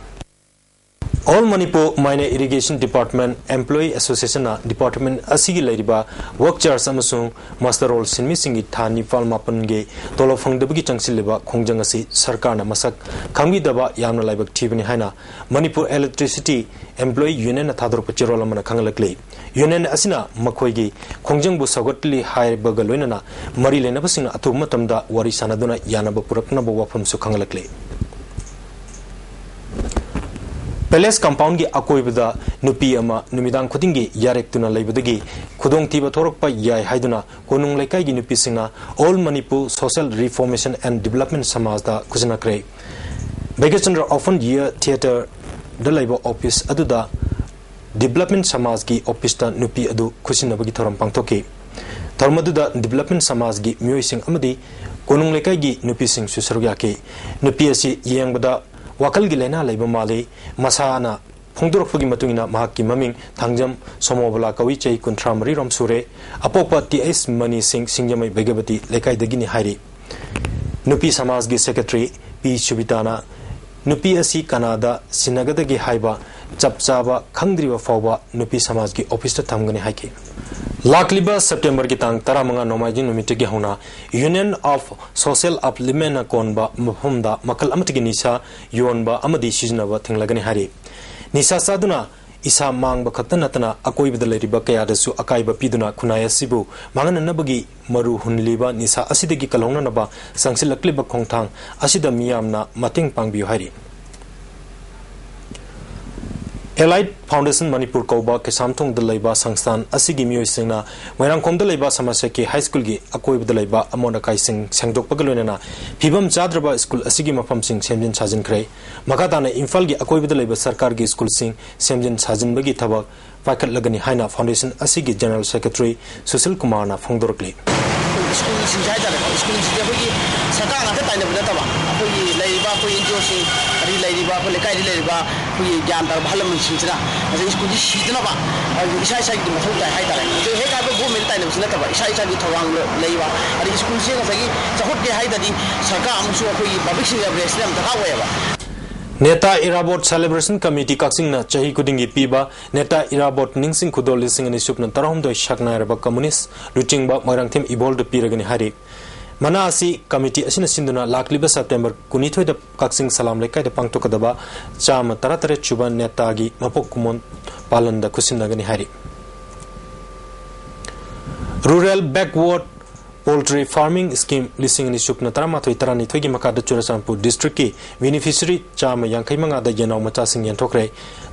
All Manipur Minor Irrigation Department Employee Association-ꯅ department ꯑꯁꯤꯒꯤ ꯂꯩꯔꯤꯕ work charge ꯑꯃꯁꯨꯡ muster roll ꯁꯤꯟꯃꯤꯁꯤꯡꯒꯤ ꯊꯥ ꯅꯤꯄꯥꯜ ꯃꯥꯄꯜꯒꯤ ꯇꯣꯂꯣꯞ ꯐꯪꯗꯕꯒꯤ ꯆꯪꯁꯤꯜꯂꯤꯕ ꯈꯣꯡꯖꯪ ꯑꯁꯤ ꯁꯔꯀꯥꯔꯅ ꯃꯁꯛ ꯈꯪꯕꯤꯗꯕ ꯌꯥꯝꯅ ꯂꯥꯏꯕꯛ ꯊꯤꯕꯅꯤ ꯍꯥꯏꯅ Manipur Electricity Employee Union-ꯅ ꯊꯥꯗꯣꯔꯛꯄ ꯆꯦꯔꯣꯜ ꯑꯃꯅ ꯈꯪꯍꯜꯂꯛꯂꯤ꯫ Union ꯑꯁꯤꯅ ꯃꯈꯣꯏꯒꯤ ꯈꯣꯡꯖꯪꯕꯨ ꯁꯧꯒꯠꯂꯤ ꯍꯥꯏꯕꯒ ꯂꯣꯏꯅꯅ ꯃꯔꯤ ꯂꯩꯅꯕꯁꯤꯡꯅ ꯑꯊꯨꯕ ꯃꯇꯝꯗ ꯋꯥꯔꯤ ꯁꯥꯟꯅꯗꯨꯅ ꯌꯥꯅꯕ ꯄꯨꯔꯛꯅꯕ ꯋꯥꯐꯝꯁꯨ ꯈꯪꯍꯜꯂꯛꯂꯤ꯫ Palace compound-ꯒꯤ ꯑꯀꯣꯏꯕꯗ ꯅꯨꯄꯤ ꯑꯃ ꯅꯨꯃꯤꯗꯥꯡ ꯈꯨꯗꯤꯡꯒꯤ ꯌꯥꯔꯦꯛꯇꯨꯅ ꯂꯩꯕꯗꯒꯤ ꯈꯨꯗꯣꯡꯊꯤꯕ ꯊꯣꯔꯛꯄ ꯌꯥꯏ ꯍꯥꯏꯗꯨꯅ ꯀꯣꯅꯨꯡ ꯂꯩꯀꯥꯏꯒꯤ ꯅꯨꯄꯤꯁꯤꯡꯅ All Manipur Social Reformation and Development Samaj-ꯗ ꯈꯨꯠꯁꯤꯟꯅꯈ꯭ꯔꯦ꯫ Bhagyachandra Open Air Theatre-ꯗ ꯂꯩꯕ office ꯑꯗꯨꯗ Development Samaj-ꯒꯤ office-ꯇ ꯅꯨꯄꯤ ꯑꯗꯨ ꯈꯨꯠꯁꯤꯟꯅꯕꯒꯤ ꯊꯧꯔꯝ ꯄꯥꯡꯊꯣꯛꯈꯤ꯫ ꯊꯧꯔꯝ ꯑꯗꯨꯗ Development Samaj-ꯒꯤ ꯃꯤꯑꯣꯏꯁꯤꯡ ꯑꯃꯗꯤ ꯀꯣꯅꯨꯡ ꯂꯩꯀꯥꯏꯒꯤ ꯅꯨꯄꯤꯁꯤꯡꯁꯨ ꯁꯔꯨꯛ ꯌꯥꯈꯤ꯫ ꯅꯨꯄꯤ ꯑꯁꯤ ꯌꯦꯡꯕꯗ ꯋꯥꯈꯜꯒꯤ ꯂꯥꯏꯅꯥ ꯂꯩꯕ ꯃꯥꯜꯂꯤ꯫ ꯃꯁꯥꯅ ꯐꯣꯡꯗꯣꯔꯛꯄꯒꯤ ꯃꯇꯨꯡ ꯏꯟꯅ ꯃꯍꯥꯛꯀꯤ ꯃꯃꯤꯡ ꯊꯥꯡꯖꯝ ꯁꯣꯃꯣꯕꯂꯥ ꯀꯧꯏ, ꯆꯍꯤ ꯀꯨꯟꯊ꯭ꯔꯥ ꯃꯔꯤ ꯔꯣꯝ ꯁꯨꯔꯦ꯫ ꯑꯄꯣꯛꯄ ꯇꯤ ꯑꯩꯆ ꯃꯅꯤ ꯁꯤꯡ, ꯁꯤꯡꯖꯃꯩ ꯕꯩꯒꯕꯇꯤ ꯂꯩꯀꯥꯏꯗꯒꯤꯅꯤ ꯍꯥꯏꯔꯤ꯫ ꯅꯨꯄꯤ ꯁꯃꯥꯖꯒꯤ ꯁꯦꯀ꯭ꯔꯦꯇꯔꯤ ꯄꯤ ꯁꯨꯕꯤꯇꯥꯅ ꯅꯨꯄꯤ ꯑꯁꯤ ꯀꯅꯥꯗ ꯁꯤꯟꯅꯒꯗꯒꯦ ꯍꯥꯏꯕ ꯆꯞ ꯆꯥꯕ ꯈꯪꯗ꯭ꯔꯤꯕ ꯐꯥꯎꯕ ꯅꯨꯄꯤ ꯁꯃꯥꯖꯒꯤ ꯑꯣꯐꯤꯁꯇ ꯊꯝꯒꯅꯤ ꯍꯥꯏꯈꯤ꯫ ꯂꯥꯛꯂꯤꯕ ꯁꯦꯞꯇꯦꯝꯕꯔꯒꯤ ꯇꯥꯡ ꯇꯔꯥꯃꯉꯥ ꯅꯣꯡꯃꯥꯏꯖꯤꯡ ꯅꯨꯃꯤꯠꯇꯒꯤ ꯍꯧꯅ Union of Social Upliftmentꯅ ꯀꯣꯟꯕ ꯃꯐꯝꯗ ꯃꯈꯜ ꯑꯃꯠꯇꯒꯤ ꯅꯤꯁꯥ ꯌꯣꯟꯕ ꯑꯃꯗꯤ ꯁꯤꯖꯤꯟꯅꯕ ꯊꯤꯡꯂꯒꯅꯤ ꯍꯥꯏꯔꯤ꯫ ꯅꯤꯁꯥ ꯆꯥꯗꯨꯅ ꯏꯁꯥ ꯃꯥꯡꯕ ꯈꯛꯇ ꯅꯠꯇꯅ ꯑꯀꯣꯏꯕꯗ ꯂꯩꯔꯤꯕ ꯀꯌꯥꯗꯁꯨ ꯑꯀꯥꯏꯕ ꯄꯤꯗꯨꯅ ꯈꯨꯟꯅꯥꯏ ꯑꯁꯤꯕꯨ ꯃꯥꯡꯍꯟꯅꯅꯕꯒꯤ ꯃꯔꯨ ꯍꯨꯟꯂꯤꯕ ꯅꯤꯁꯥ ꯑꯁꯤꯗꯒꯤ ꯀꯜꯍꯧꯅꯅꯕ ꯆꯪꯁꯤꯜꯂꯛꯂꯤꯕ ꯈꯣꯡꯊꯥꯡ ꯑꯁꯤꯗ ꯃꯤꯌꯥꯝꯅ ꯃꯇꯦꯡ ꯄꯥꯡꯕꯤꯌꯨ ꯍꯥꯏꯔꯤ꯫ Elite Foundation ꯃꯅꯤꯄꯨꯔ ꯀꯧꯕ ꯀꯩꯁꯥꯝꯊꯣꯡꯗ ꯂꯩꯕ ꯁꯪꯁꯊꯥꯟ ꯑꯁꯤꯒꯤ ꯃꯤꯑꯣꯏꯁꯤꯡꯅ ꯃꯣꯏꯔꯥꯡꯈꯣꯝꯗ ꯂꯩꯕ ꯁꯃꯁ꯭ꯌꯥꯀꯤ ꯍꯥꯏ ꯁ꯭ꯀꯨꯜꯒꯤ ꯑꯀꯣꯏꯕꯗ ꯂꯩꯕ ꯑꯃꯣꯠ ꯑꯀꯥꯏꯁꯤꯡ ꯁꯦꯡꯗꯣꯛꯄꯒ ꯂꯣꯏꯅꯅ ꯐꯤꯕꯝ ꯆꯥꯗ꯭ꯔꯕ ꯁ꯭ꯀꯨꯜ ꯑꯁꯤꯒꯤ ꯃꯐꯝꯁꯤꯡ ꯁꯦꯝꯖꯤꯟ ꯁꯥꯖꯤꯟꯈ꯭ꯔꯦ꯫ ꯃꯈꯥ ꯇꯥꯅ ꯏꯝꯐꯥꯜꯒꯤ ꯑꯀꯣꯏꯕꯗ ꯂꯩꯕ ꯁꯔꯀꯥꯔꯒꯤ ꯁ꯭ꯀꯨꯜꯁꯤꯡ ꯁꯦꯝꯖꯤꯟ ꯁꯥꯖꯤꯟꯕꯒꯤ ꯊꯕꯛ ꯄꯥꯏꯈꯠꯂꯒꯅꯤ ꯍꯥꯏꯅ foundation ꯑꯁꯤꯒꯤ general secretary ꯁꯨꯁꯤꯜ ꯀꯨꯃꯥꯔꯅ ꯐꯣꯡꯗꯣꯔꯛꯂꯤ꯫ ꯁ꯭ꯀꯨꯜꯁꯤꯡꯁꯦ ꯍꯥꯏꯇꯥꯔꯦꯀꯣ, ꯁ꯭ꯀꯨꯜꯁꯤꯡꯁꯦ ꯑꯩꯈꯣꯏꯒꯤ ꯁꯔꯀꯥꯔ ꯉꯥꯛꯇ ꯇꯥꯏꯅꯕ ꯅꯠꯇꯕ, ꯑꯩꯈꯣꯏꯒꯤ ꯂꯩꯔꯤꯕ ꯑꯩꯈꯣꯏ NGOꯁꯤꯡ, ꯑꯗꯒꯤ ꯂꯩꯔꯤꯕ ꯑꯩꯈꯣꯏ ꯂꯩꯀꯥꯏꯗ ꯂꯩꯔꯤꯕ ꯑꯩꯈꯣꯏꯒꯤ ꯒ꯭ꯌꯥꯟ ꯇꯥꯔꯕ ꯑꯍꯜ ꯂꯃꯟꯁꯤꯡꯁꯤꯅ ꯉꯁꯥꯏ ꯁ꯭ꯀꯨꯜꯁꯤ ꯁꯤꯗꯅꯕ, ꯑ, ꯏꯁꯥ ꯏꯁꯥꯒꯤ ꯃꯊꯧ ꯇꯥꯏ ꯍꯥꯏꯇꯥꯔꯦ꯫ ꯑꯗꯨ ꯍꯦꯛ ꯍꯥꯏꯕ ꯒꯣꯔꯃꯦꯟ ꯇꯥꯏꯅꯕꯁꯨ ꯅꯠꯇꯕ, ꯏꯁꯥ ꯏꯁꯥꯒꯤ ꯊꯧꯗꯥꯡ ꯂꯩꯕ, ꯑꯗꯩ ꯁ꯭ꯀꯨꯜꯁꯦ ꯉꯁꯥꯏꯒꯤ ꯆꯥꯎꯈꯠꯀꯦ ꯍꯥꯏ ꯇꯥꯔꯗꯤ ꯁꯔꯀꯥꯔ ꯑꯃꯁꯨ ꯑꯩꯈꯣꯏꯒꯤ ꯄꯕ꯭ꯂꯤꯛꯁꯤꯡꯒꯤ ꯑꯦꯋꯦꯌꯔꯅꯦꯁꯁꯤꯅ ꯌꯥꯝ ꯗꯔꯀꯥꯔ ꯑꯣꯏꯌꯦꯕ꯫ ꯅꯦꯇꯥ ꯏꯔꯥꯕꯣꯠ ꯁꯦꯂꯦꯕ꯭ꯔꯦꯁꯟ ꯀꯃꯤꯇꯤ ꯀꯛꯆꯤꯡꯅ ꯆꯍꯤ ꯈꯨꯗꯤꯡꯒꯤ ꯄꯤꯕ ꯅꯦꯇꯥ ꯏꯔꯥꯕꯣꯠ ꯅꯤꯡꯁꯤꯡ ꯈꯨꯗꯣꯜ ꯂꯤꯁꯤꯡ ꯑꯅꯤ ꯁꯨꯞꯅ ꯇꯔꯥꯍꯨꯝꯗꯣꯏ ꯁꯛꯅꯥꯏꯔꯕ ꯀꯝꯃꯨꯅꯤꯁ ꯂꯨꯆꯤꯡꯕ ꯃꯣꯏꯔꯥꯡꯊꯦꯝ ꯏꯕꯣꯜꯗ ꯄꯤꯔꯒꯅꯤ ꯍꯥꯏꯔꯤ꯫ ꯃꯅꯥ ꯑꯁꯤ ꯀꯃꯤꯇꯤ ꯑꯁꯤꯅ ꯁꯤꯟꯗꯨꯅ ꯂꯥꯛꯂꯤꯕ ꯁꯦꯞꯇꯦꯝꯕꯔ ꯀꯨꯟꯅꯤꯊꯣꯏꯗ ꯀꯛꯆꯤꯡ ꯁꯂꯥꯝ ꯂꯩꯀꯥꯏꯗ ꯄꯥꯡꯊꯣꯛꯀꯗꯕ ꯆꯥꯝꯃ ꯇꯔꯥꯇꯔꯦꯠ ꯁꯨꯕ ꯅꯦꯇꯥꯒꯤ ꯃꯄꯣꯛ ꯀꯨꯝꯑꯣꯟ ꯄꯥꯂꯟꯗ ꯈꯨꯠꯁꯤꯟꯅꯒꯅꯤ ꯍꯥꯏꯔꯤ꯫ Rural Backward Poultry Farming Scheme ꯂꯤꯁꯤꯡ ꯑꯅꯤ ꯁꯨꯞꯅ ꯇꯔꯥꯃꯥꯊꯣꯏ ꯇꯔꯥꯅꯤꯊꯣꯏꯒꯤ ꯃꯈꯥꯗ ꯆꯨꯔꯆꯥꯟꯄꯨꯔ districtꯀꯤ beneficiary ꯆꯥꯝꯃ ꯌꯥꯡꯈꯩ ꯃꯉꯥꯗ ꯌꯦꯟꯅꯥꯎ ꯃꯆꯥꯁꯤꯡ ꯌꯦꯟꯊꯣꯛꯈ꯭ꯔꯦ꯫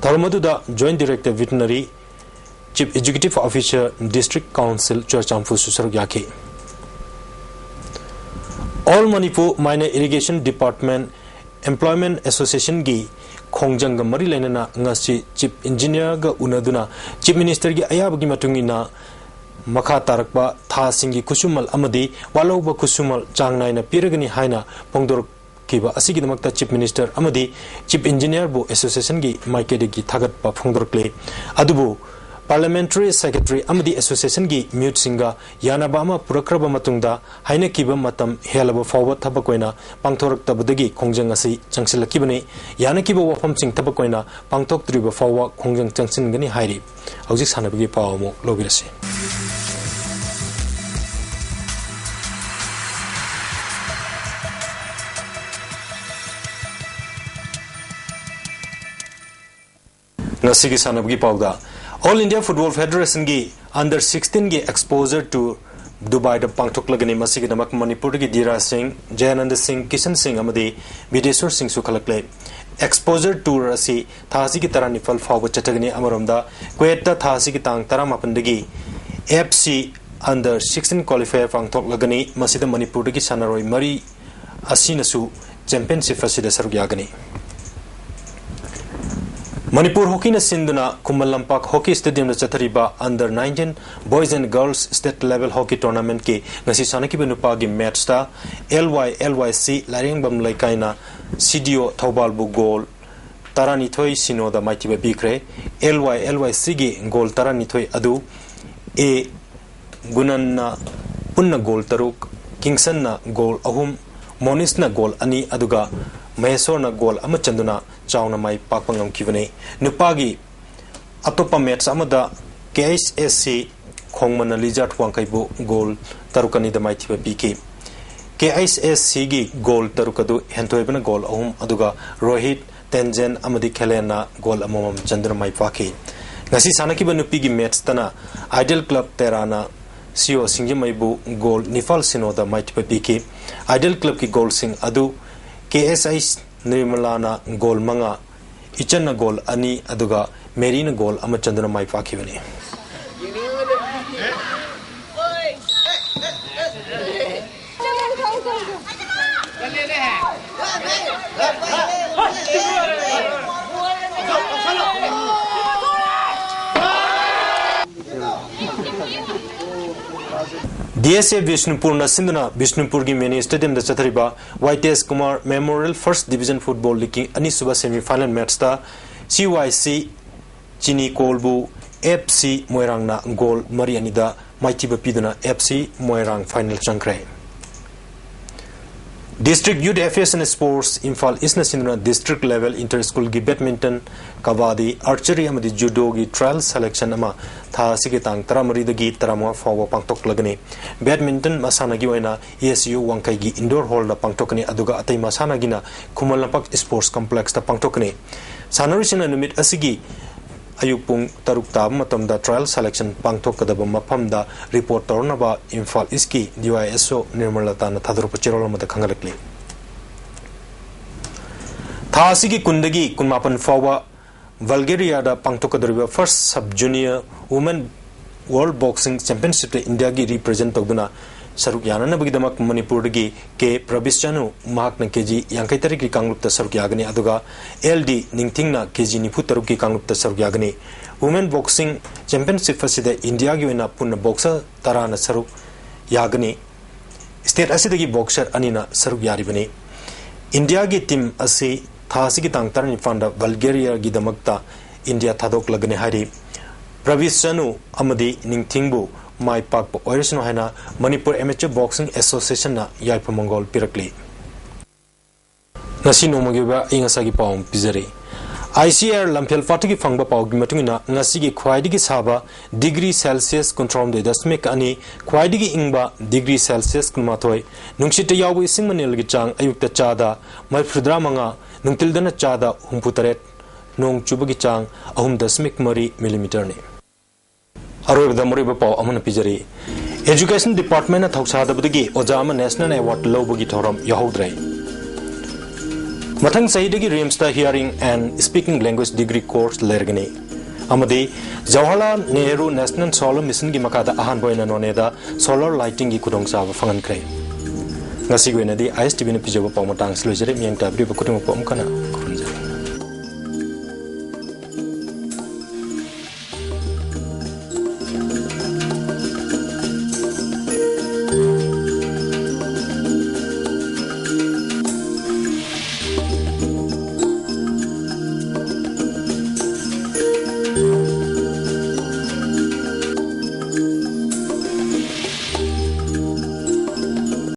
ꯊꯧꯔꯝ ꯑꯗꯨꯗ Joint Director Veterinary, Chief Executive Officer, District Council ꯆꯨꯔꯆꯥꯟꯄꯨꯔꯁꯨ ꯁꯔꯨꯛ ꯌꯥꯈꯤ꯫ All Manipur Minor Irrigation Department Employment Associationꯒꯤ ꯈꯣꯡꯖꯪꯒ ꯃꯔꯤ ꯂꯩꯅꯅ ꯉꯁꯤ Chief Engineerꯒ ꯎꯅꯗꯨꯅ Chief Ministerꯒꯤ ꯑꯌꯥꯕꯒꯤ ꯃꯇꯨꯡ ꯏꯟꯅ ꯃꯈꯥ ꯇꯥꯔꯛꯄ ꯊꯥꯁꯤꯡꯒꯤ ꯈꯨꯠꯁꯨꯃꯜ ꯑꯃꯗꯤ ꯋꯥꯠꯍꯧꯕ ꯈꯨꯠꯁꯨꯃꯜ ꯆꯥꯡ ꯅꯥꯏꯅ ꯄꯤꯔꯒꯅꯤ ꯍꯥꯏꯅ ꯐꯣꯡꯗꯣꯔꯛꯈꯤꯕ ꯑꯁꯤꯒꯤꯗꯃꯛꯇ Chief Minister ꯑꯃꯗꯤ Chief Engineerꯕꯨ associationꯒꯤ ꯃꯥꯏꯀꯩꯗꯒꯤ ꯊꯥꯒꯠꯄ ꯐꯣꯡꯗꯣꯔꯛꯂꯦ꯫ ꯑꯗꯨꯕꯨ Parliamentary Secretary ꯑꯃꯗꯤ Associationꯒꯤ ꯃꯤꯍꯨꯠꯁꯤꯡꯒ ꯌꯥꯅꯕ ꯑꯃ ꯄꯨꯔꯛꯈ꯭ꯔꯕ ꯃꯇꯨꯡꯗ, ꯍꯥꯏꯅꯈꯤꯕ ꯃꯇꯝ ꯍꯦꯜꯂꯕ ꯐꯥꯎꯕ ꯊꯕꯛ ꯑꯣꯏꯅ ꯄꯥꯡꯊꯣꯔꯛꯇꯕꯗꯒꯤ ꯈꯣꯡꯖꯪ ꯑꯁꯤ ꯆꯪꯁꯤꯜꯂꯛꯈꯤꯕꯅꯤ꯫ ꯌꯥꯅꯈꯤꯕ ꯋꯥꯐꯝꯁꯤꯡ ꯊꯕꯛ ꯑꯣꯏꯅ ꯄꯥꯡꯊꯣꯛꯇ꯭ꯔꯤꯕ ꯐꯥꯎꯕ ꯈꯣꯡꯖꯪ ꯆꯪꯁꯤꯟꯒꯅꯤ ꯍꯥꯏꯔꯤ꯫ ꯍꯧꯖꯤꯛ ꯁꯥꯟꯅꯕꯒꯤ ꯄꯥꯎ ꯑꯃꯨꯛ ꯂꯧꯕꯤꯔꯁꯤ꯫ ꯉꯁꯤꯒꯤ ꯁꯥꯟꯅꯕꯒꯤ ꯄꯥꯎꯗ, All India Football Federationꯒꯤ Under sixteenꯒꯤ Exposure Tour ꯗꯨꯕꯥꯏꯗ ꯄꯥꯡꯊꯣꯛꯂꯒꯅꯤ꯫ ꯃꯁꯤꯒꯤꯗꯃꯛ ꯃꯅꯤꯄꯨꯔꯗꯒꯤ ꯙꯤꯔꯥꯖ ꯁꯤꯡ, ꯖꯌꯥꯅꯟꯗ ꯁꯤꯡ, ꯀꯤꯁꯟ ꯁꯤꯡ ꯑꯃꯗꯤ ꯕꯤꯗꯦꯁꯣꯔ ꯁꯤꯡꯁꯨ ꯈꯜꯂꯛꯂꯦ꯫ Exposure Tour ꯑꯁꯤ ꯊꯥ ꯑꯁꯤꯒꯤ ꯇꯔꯥꯅꯤꯄꯥꯜ ꯐꯥꯎꯕ ꯆꯠꯊꯒꯅꯤ꯫ ꯑꯃꯔꯣꯝꯗ, ꯀꯨꯋꯦꯠꯇ ꯊꯥ ꯑꯁꯤꯒꯤ ꯇꯥꯡ ꯇꯔꯥꯃꯥꯄꯟꯗꯒꯤ F C Under sixteen Qualifier ꯄꯥꯡꯊꯣꯛꯂꯒꯅꯤ꯫ ꯃꯁꯤꯗ ꯃꯅꯤꯄꯨꯔꯗꯒꯤ ꯁꯥꯟꯅꯔꯣꯏ ꯃꯔꯤ ꯑꯁꯤꯅꯁꯨ Championship ꯑꯁꯤꯗ ꯁꯔꯨꯛ ꯌꯥꯒꯅꯤ꯫ ꯃꯅꯤꯄꯨꯔ ꯍꯣꯀꯤꯅ ꯁꯤꯟꯗꯨꯅ ꯈꯨꯃꯟ ꯂꯝꯄꯥꯛ ꯍꯣꯀꯤ ꯁ꯭ꯇꯦꯗꯤꯌꯝꯗ ꯆꯠꯊꯔꯤꯕ Under nineteen Boys and Girls State Level Hockey Tournamentꯀꯤ ꯉꯁꯤ ꯁꯥꯟꯅꯈꯤꯕ ꯅꯨꯄꯥꯒꯤ ꯃꯦꯠꯁꯇ L Y L Y C Lairembam ꯂꯩꯀꯥꯏꯅ C D O ꯊꯧꯕꯥꯜꯕꯨ ꯒꯣꯜ ꯇꯔꯥꯅꯤꯊꯣꯏ ꯁꯤꯅꯣꯗ ꯃꯥꯏꯊꯤꯕ ꯄꯤꯈ꯭ꯔꯦ꯫ L Y L Y Cꯒꯤ ꯒꯣꯜ ꯇꯔꯥꯅꯤꯊꯣꯏ ꯑꯗꯨ A ꯒꯨꯅꯟꯅ ꯄꯨꯟꯅ ꯒꯣꯜ ꯇꯔꯨꯛ, ꯀꯤꯡꯁꯟꯅ ꯒꯣꯜ ꯑꯍꯨꯝ, ꯃꯣꯅꯤꯁꯅ ꯒꯣꯜ ꯑꯅꯤ, ꯑꯗꯨꯒ ꯃꯍꯦꯁꯣꯔꯅ ꯒꯣꯜ ꯑꯃ ꯆꯟꯗꯨꯅ ꯆꯥꯎꯅ ꯃꯥꯏ ꯄꯥꯛꯄ ꯉꯝꯈꯤꯕꯅꯤ꯫ ꯅꯨꯄꯥꯒꯤ ꯑꯇꯣꯞꯄ ꯃꯦꯠꯁ ꯑꯃꯗ K H S C ꯈꯣꯡꯃꯟꯅ ꯂꯤꯖꯥꯔꯠ ꯋꯥꯡꯈꯩꯕꯨ ꯒꯣꯜ ꯇꯔꯨꯛ ꯑꯅꯤꯗ ꯃꯥꯏꯊꯤꯕ ꯄꯤꯈꯤ꯫ K H S Cꯒꯤ ꯒꯣꯜ ꯇꯔꯨꯛ ꯑꯗꯨ ꯍꯦꯟꯊꯣꯏꯕꯅ ꯒꯣꯜ ꯑꯍꯨꯝ, ꯑꯗꯨꯒ ꯔꯣꯍꯤꯠ, ꯇꯦꯟꯖꯦꯟ ꯑꯃꯗꯤ ꯈꯦꯂꯦꯟꯅ ꯒꯣꯜ ꯑꯃꯃꯝ ꯆꯟꯗꯨꯅ ꯃꯥꯏ ꯄꯥꯛꯈꯤ꯫ ꯉꯁꯤ ꯁꯥꯟꯅꯈꯤꯕ ꯅꯨꯄꯤꯒꯤ ꯃꯦꯠꯁꯇꯅ Ideal Club ꯇꯦꯔꯥꯅ C O ꯁꯤꯡꯖꯃꯩꯕꯨ ꯒꯣꯜ ꯅꯤꯄꯥꯜ ꯁꯤꯅꯣꯗ ꯃꯥꯏꯊꯤꯕ ꯄꯤꯈꯤ꯫ Ideal Clubꯀꯤ ꯒꯣꯜꯁꯤꯡ ꯑꯗꯨ K S H ꯅꯤꯔꯃꯂꯥꯅ ꯒꯣꯜ ꯃꯉꯥ, ꯏꯆꯟꯅ ꯒꯣꯜ ꯑꯅꯤ, ꯑꯗꯨꯒ ꯃꯦꯔꯤꯅ ꯒꯣꯜ ꯑꯃ ꯆꯟꯗꯨꯅ ꯃꯥꯏ ꯄꯥꯛꯈꯤꯕꯅꯤ꯫ D S A ꯕꯤꯁꯅꯨꯄꯨꯔꯅ ꯁꯤꯟꯗꯨꯅ ꯕꯤꯁꯅꯨꯄꯨꯔꯒꯤ ꯃꯤꯅꯤ ꯁ꯭ꯇꯦꯗꯤꯌꯝꯗ ꯆꯠꯊꯔꯤꯕ ꯋꯥꯏꯇꯦꯖ Kumar memorial first division football ꯂꯤꯒꯀꯤ ꯑꯅꯤꯁꯨꯕ ꯁꯦꯃꯤ ꯐꯥꯏꯅꯦꯜ ꯃꯦꯠꯁꯇ C Y C ꯆꯤꯅꯤꯀꯣꯜꯕꯨ ꯑꯦꯐ ꯁꯤ ꯃꯣꯏꯔꯥꯡꯅ ꯒꯣꯜ ꯃꯔꯤ ꯑꯅꯤꯗ ꯃꯥꯏꯊꯤꯕ ꯄꯤꯗꯨꯅ ꯑꯦꯐ ꯁꯤ ꯃꯣꯏꯔꯥꯡ ꯐꯥꯏꯅꯦꯜ ꯆꯪꯈ꯭ꯔꯦ꯫ District Youth Affairs and Sports, Imphal ꯏꯁꯅ ꯁꯤꯟꯗꯨꯅ district level inter schoolꯒꯤ badminton, ꯀꯕꯥꯗꯤ, archery ꯑꯃꯗꯤ judoꯒꯤ trial selection ꯑꯃ ꯊꯥ ꯑꯁꯤꯒꯤ ꯇꯥꯡ ꯇꯔꯥꯃꯔꯤꯗꯒꯤ ꯇꯔꯥꯃꯉꯥ ꯐꯥꯎꯕ ꯄꯥꯡꯊꯣꯛꯂꯒꯅꯤ꯫ Badminton ꯃꯁꯥꯟꯅꯒꯤ ꯑꯣꯏꯅ ꯑꯦ ꯑꯦꯁ ꯌꯨ ꯋꯥꯡꯈꯩꯒꯤ indoor hallꯗ ꯄꯥꯡꯊꯣꯛꯀꯅꯤ, ꯑꯗꯨꯒ ꯑꯇꯩ ꯃꯁꯥꯟꯅꯒꯤꯅ ꯈꯨꯃꯟ ꯂꯝꯄꯥꯛ sports complexꯇ ꯄꯥꯡꯊꯣꯛꯀꯅꯤ꯫ ꯁꯥꯟꯅꯔꯣꯏꯁꯤꯡꯅ ꯅꯨꯃꯤꯠ ꯑꯁꯤꯒꯤ ꯑꯌꯨꯛ ꯄꯨꯡ ꯇꯔꯨꯛ ꯇꯥꯕ ꯃꯇꯝꯗ trial selection ꯄꯥꯡꯊꯣꯛꯀꯗꯕ ꯃꯐꯝꯗ report ꯇꯧꯔꯅꯕ ꯏꯝꯐꯥꯜ ꯏꯁꯀꯤ ꯗꯤ ꯋꯥꯏ ꯑꯦꯁ ꯑꯣ ꯅꯤꯔꯃꯂꯥꯇꯥꯅ ꯊꯥꯗꯣꯔꯛꯄ ꯆꯦꯔꯣꯜ ꯑꯃꯗ ꯈꯪꯍꯜꯂꯛꯂꯤ꯫ ꯊꯥ ꯑꯁꯤꯒꯤ ꯀꯨꯟꯗꯒꯤ ꯀꯨꯟꯃꯥꯄꯟ ꯐꯥꯎꯕ ꯕꯜꯒꯦꯔꯤꯌꯥꯗ ꯄꯥꯡꯊꯣꯛꯀꯗꯧꯔꯤꯕ First Sub Junior Women World Boxing Championshipꯇ ꯏꯟꯗꯤꯌꯥꯒꯤ represent ꯇꯧꯗꯨꯅ ꯁꯔꯨꯛ ꯌꯥꯅꯅꯕꯒꯤꯗꯃꯛ ꯃꯅꯤꯄꯨꯔꯗꯒꯤ ꯀꯦ ꯄ꯭ꯔꯕꯤꯁꯆꯅꯨ, ꯃꯍꯥꯛꯅ ꯀꯦ ꯖꯤ ꯌꯥꯡꯈꯩ ꯇꯔꯦꯠꯀꯤ ꯀꯥꯡꯂꯨꯞꯇ ꯁꯔꯨꯛ ꯌꯥꯒꯅꯤ, ꯑꯗꯨꯒ ꯑꯦꯜ ꯗꯤ ꯅꯤꯡꯊꯤꯡꯅ ꯀꯦ ꯖꯤ ꯅꯤꯐꯨ ꯇꯔꯨꯛꯀꯤ ꯀꯥꯡꯂꯨꯞꯇ ꯁꯔꯨꯛ ꯌꯥꯒꯅꯤ꯫ Women Boxing Championship ꯑꯁꯤꯗ ꯏꯟꯗꯤꯌꯥꯒꯤ ꯑꯣꯏꯅ ꯄꯨꯟꯅ boxer ꯇꯔꯥꯅ ꯁꯔꯨꯛ ꯌꯥꯒꯅꯤ꯫ State ꯑꯁꯤꯗꯒꯤ boxer ꯑꯅꯤꯅ ꯁꯔꯨꯛ ꯌꯥꯔꯤꯕꯅꯤ꯫ ꯏꯟꯗꯤꯌꯥꯒꯤ team ꯑꯁꯤ ꯊꯥ ꯑꯁꯤꯒꯤ ꯇꯥꯡ ꯇꯔꯥꯅꯤꯄꯥꯟꯗ ꯕꯜꯒꯦꯔꯤꯌꯥꯒꯤꯗꯃꯛꯇ ꯏꯟꯗꯤꯌꯥ ꯊꯥꯗꯣꯛꯂꯒꯅꯤ ꯍꯥꯏꯔꯤ꯫ ꯄ꯭ꯔꯕꯤꯁꯆꯅꯨ ꯑꯃꯗꯤ ꯅꯤꯡꯊꯤꯡꯕꯨ ꯃꯥꯏ ꯄꯥꯛꯄ ꯑꯣꯏꯔꯁꯅꯨ ꯍꯥꯏꯅ ꯃꯅꯤꯄꯨꯔ Amateur Boxing Associationꯅ ꯌꯥꯏꯐ ꯃꯪꯒꯣꯜ ꯄꯤꯔꯛꯂꯤ꯫ ꯉꯁꯤ ꯅꯣꯡꯃꯒꯤ ꯑꯣꯏꯕ ꯑꯏꯪ ꯑꯁꯥꯒꯤ ꯄꯥꯎ ꯑꯃ ꯄꯤꯖꯔꯤ꯫ ꯑꯥꯏ ꯁꯤ ꯑꯥꯔ ꯂꯝꯐꯦꯜ ꯄꯥꯠꯇꯒꯤ ꯐꯪꯕ ꯄꯥꯎꯒꯤ ꯃꯇꯨꯡ ꯏꯟꯅ, ꯉꯁꯤꯒꯤ ꯈ꯭ꯋꯥꯏꯗꯒꯤ ꯁꯥꯕ degree Celsius ꯀꯨꯟꯊ꯭ꯔꯥꯍꯨꯝꯗꯣꯏ ꯗꯁꯃꯤꯛ ꯑꯅꯤ, ꯈ꯭ꯋꯥꯏꯗꯒꯤ ꯏꯪꯕ degree Celsius ꯀꯨꯟꯃꯥꯊꯣꯏ, ꯅꯨꯡꯁꯤꯠꯇ ꯌꯥꯎꯕ ꯏꯁꯤꯡ ꯃꯅꯤꯜꯒꯤ ꯆꯥꯡ ꯑꯌꯨꯛꯇ ꯆꯥꯗ ꯃꯔꯤꯐꯨꯇꯔꯥ ꯃꯉꯥ, ꯅꯨꯡꯊꯤꯜꯗꯅ ꯆꯥꯗ ꯍꯨꯝꯐꯨꯇꯔꯦꯠ, ꯅꯣꯡ ꯆꯨꯕꯒꯤ ꯆꯥꯡ ꯑꯍꯨꯝ ꯗꯁꯃꯤꯛ ꯃꯔꯤ ꯃꯤꯂꯤꯃꯤꯇꯔꯅꯤ꯫ ꯑꯔꯣꯏꯕꯗ ꯃꯔꯨꯑꯣꯏꯕ ꯄꯥꯎ ꯑꯃꯅ ꯄꯤꯖꯔꯤ꯫ Education Departmentꯅ ꯊꯧꯁꯥꯗꯕꯗꯒꯤ ꯑꯣꯖꯥ ꯑꯃ National Award ꯂꯧꯕꯒꯤ ꯊꯧꯔꯝ ꯌꯥꯎꯍꯧꯗ꯭ꯔꯦ꯫ ꯃꯊꯪ ꯆꯍꯤꯗꯒꯤ ꯔꯤꯝꯁꯇ Hearing and Speaking Language Degree Course ꯂꯩꯔꯒꯅꯤ꯫ ꯑꯃꯗꯤ ꯖꯋꯥꯍꯔꯂꯥꯜ ꯅꯦꯍꯔꯨ National Solar Missionꯒꯤ ꯃꯈꯥꯗ ꯑꯍꯥꯟꯕ ꯑꯣꯏꯅ ꯅꯣꯅꯦꯗ solar lightingꯒꯤ ꯈꯨꯗꯣꯡꯆꯥꯕ ꯐꯪꯍꯟꯈ꯭ꯔꯦ꯫ ꯉꯁꯤꯒꯤ ꯑꯣꯏꯅꯗꯤ ꯑꯥꯏ ꯑꯦꯁ ꯇꯤ ꯚꯤꯅ ꯄꯤꯖꯕ ꯄꯥꯎ ꯃꯇꯥꯡ ꯑꯁꯤ ꯂꯣꯏꯖꯔꯦ꯫ ꯃꯤꯠꯌꯦꯡ ꯇꯥꯕꯤꯔꯤꯕ ꯈꯨꯗꯤꯡꯃꯛꯄꯨ ꯑꯃꯨꯛ ꯍꯟꯅ ꯈꯨꯔꯨꯝꯖꯔꯤ꯫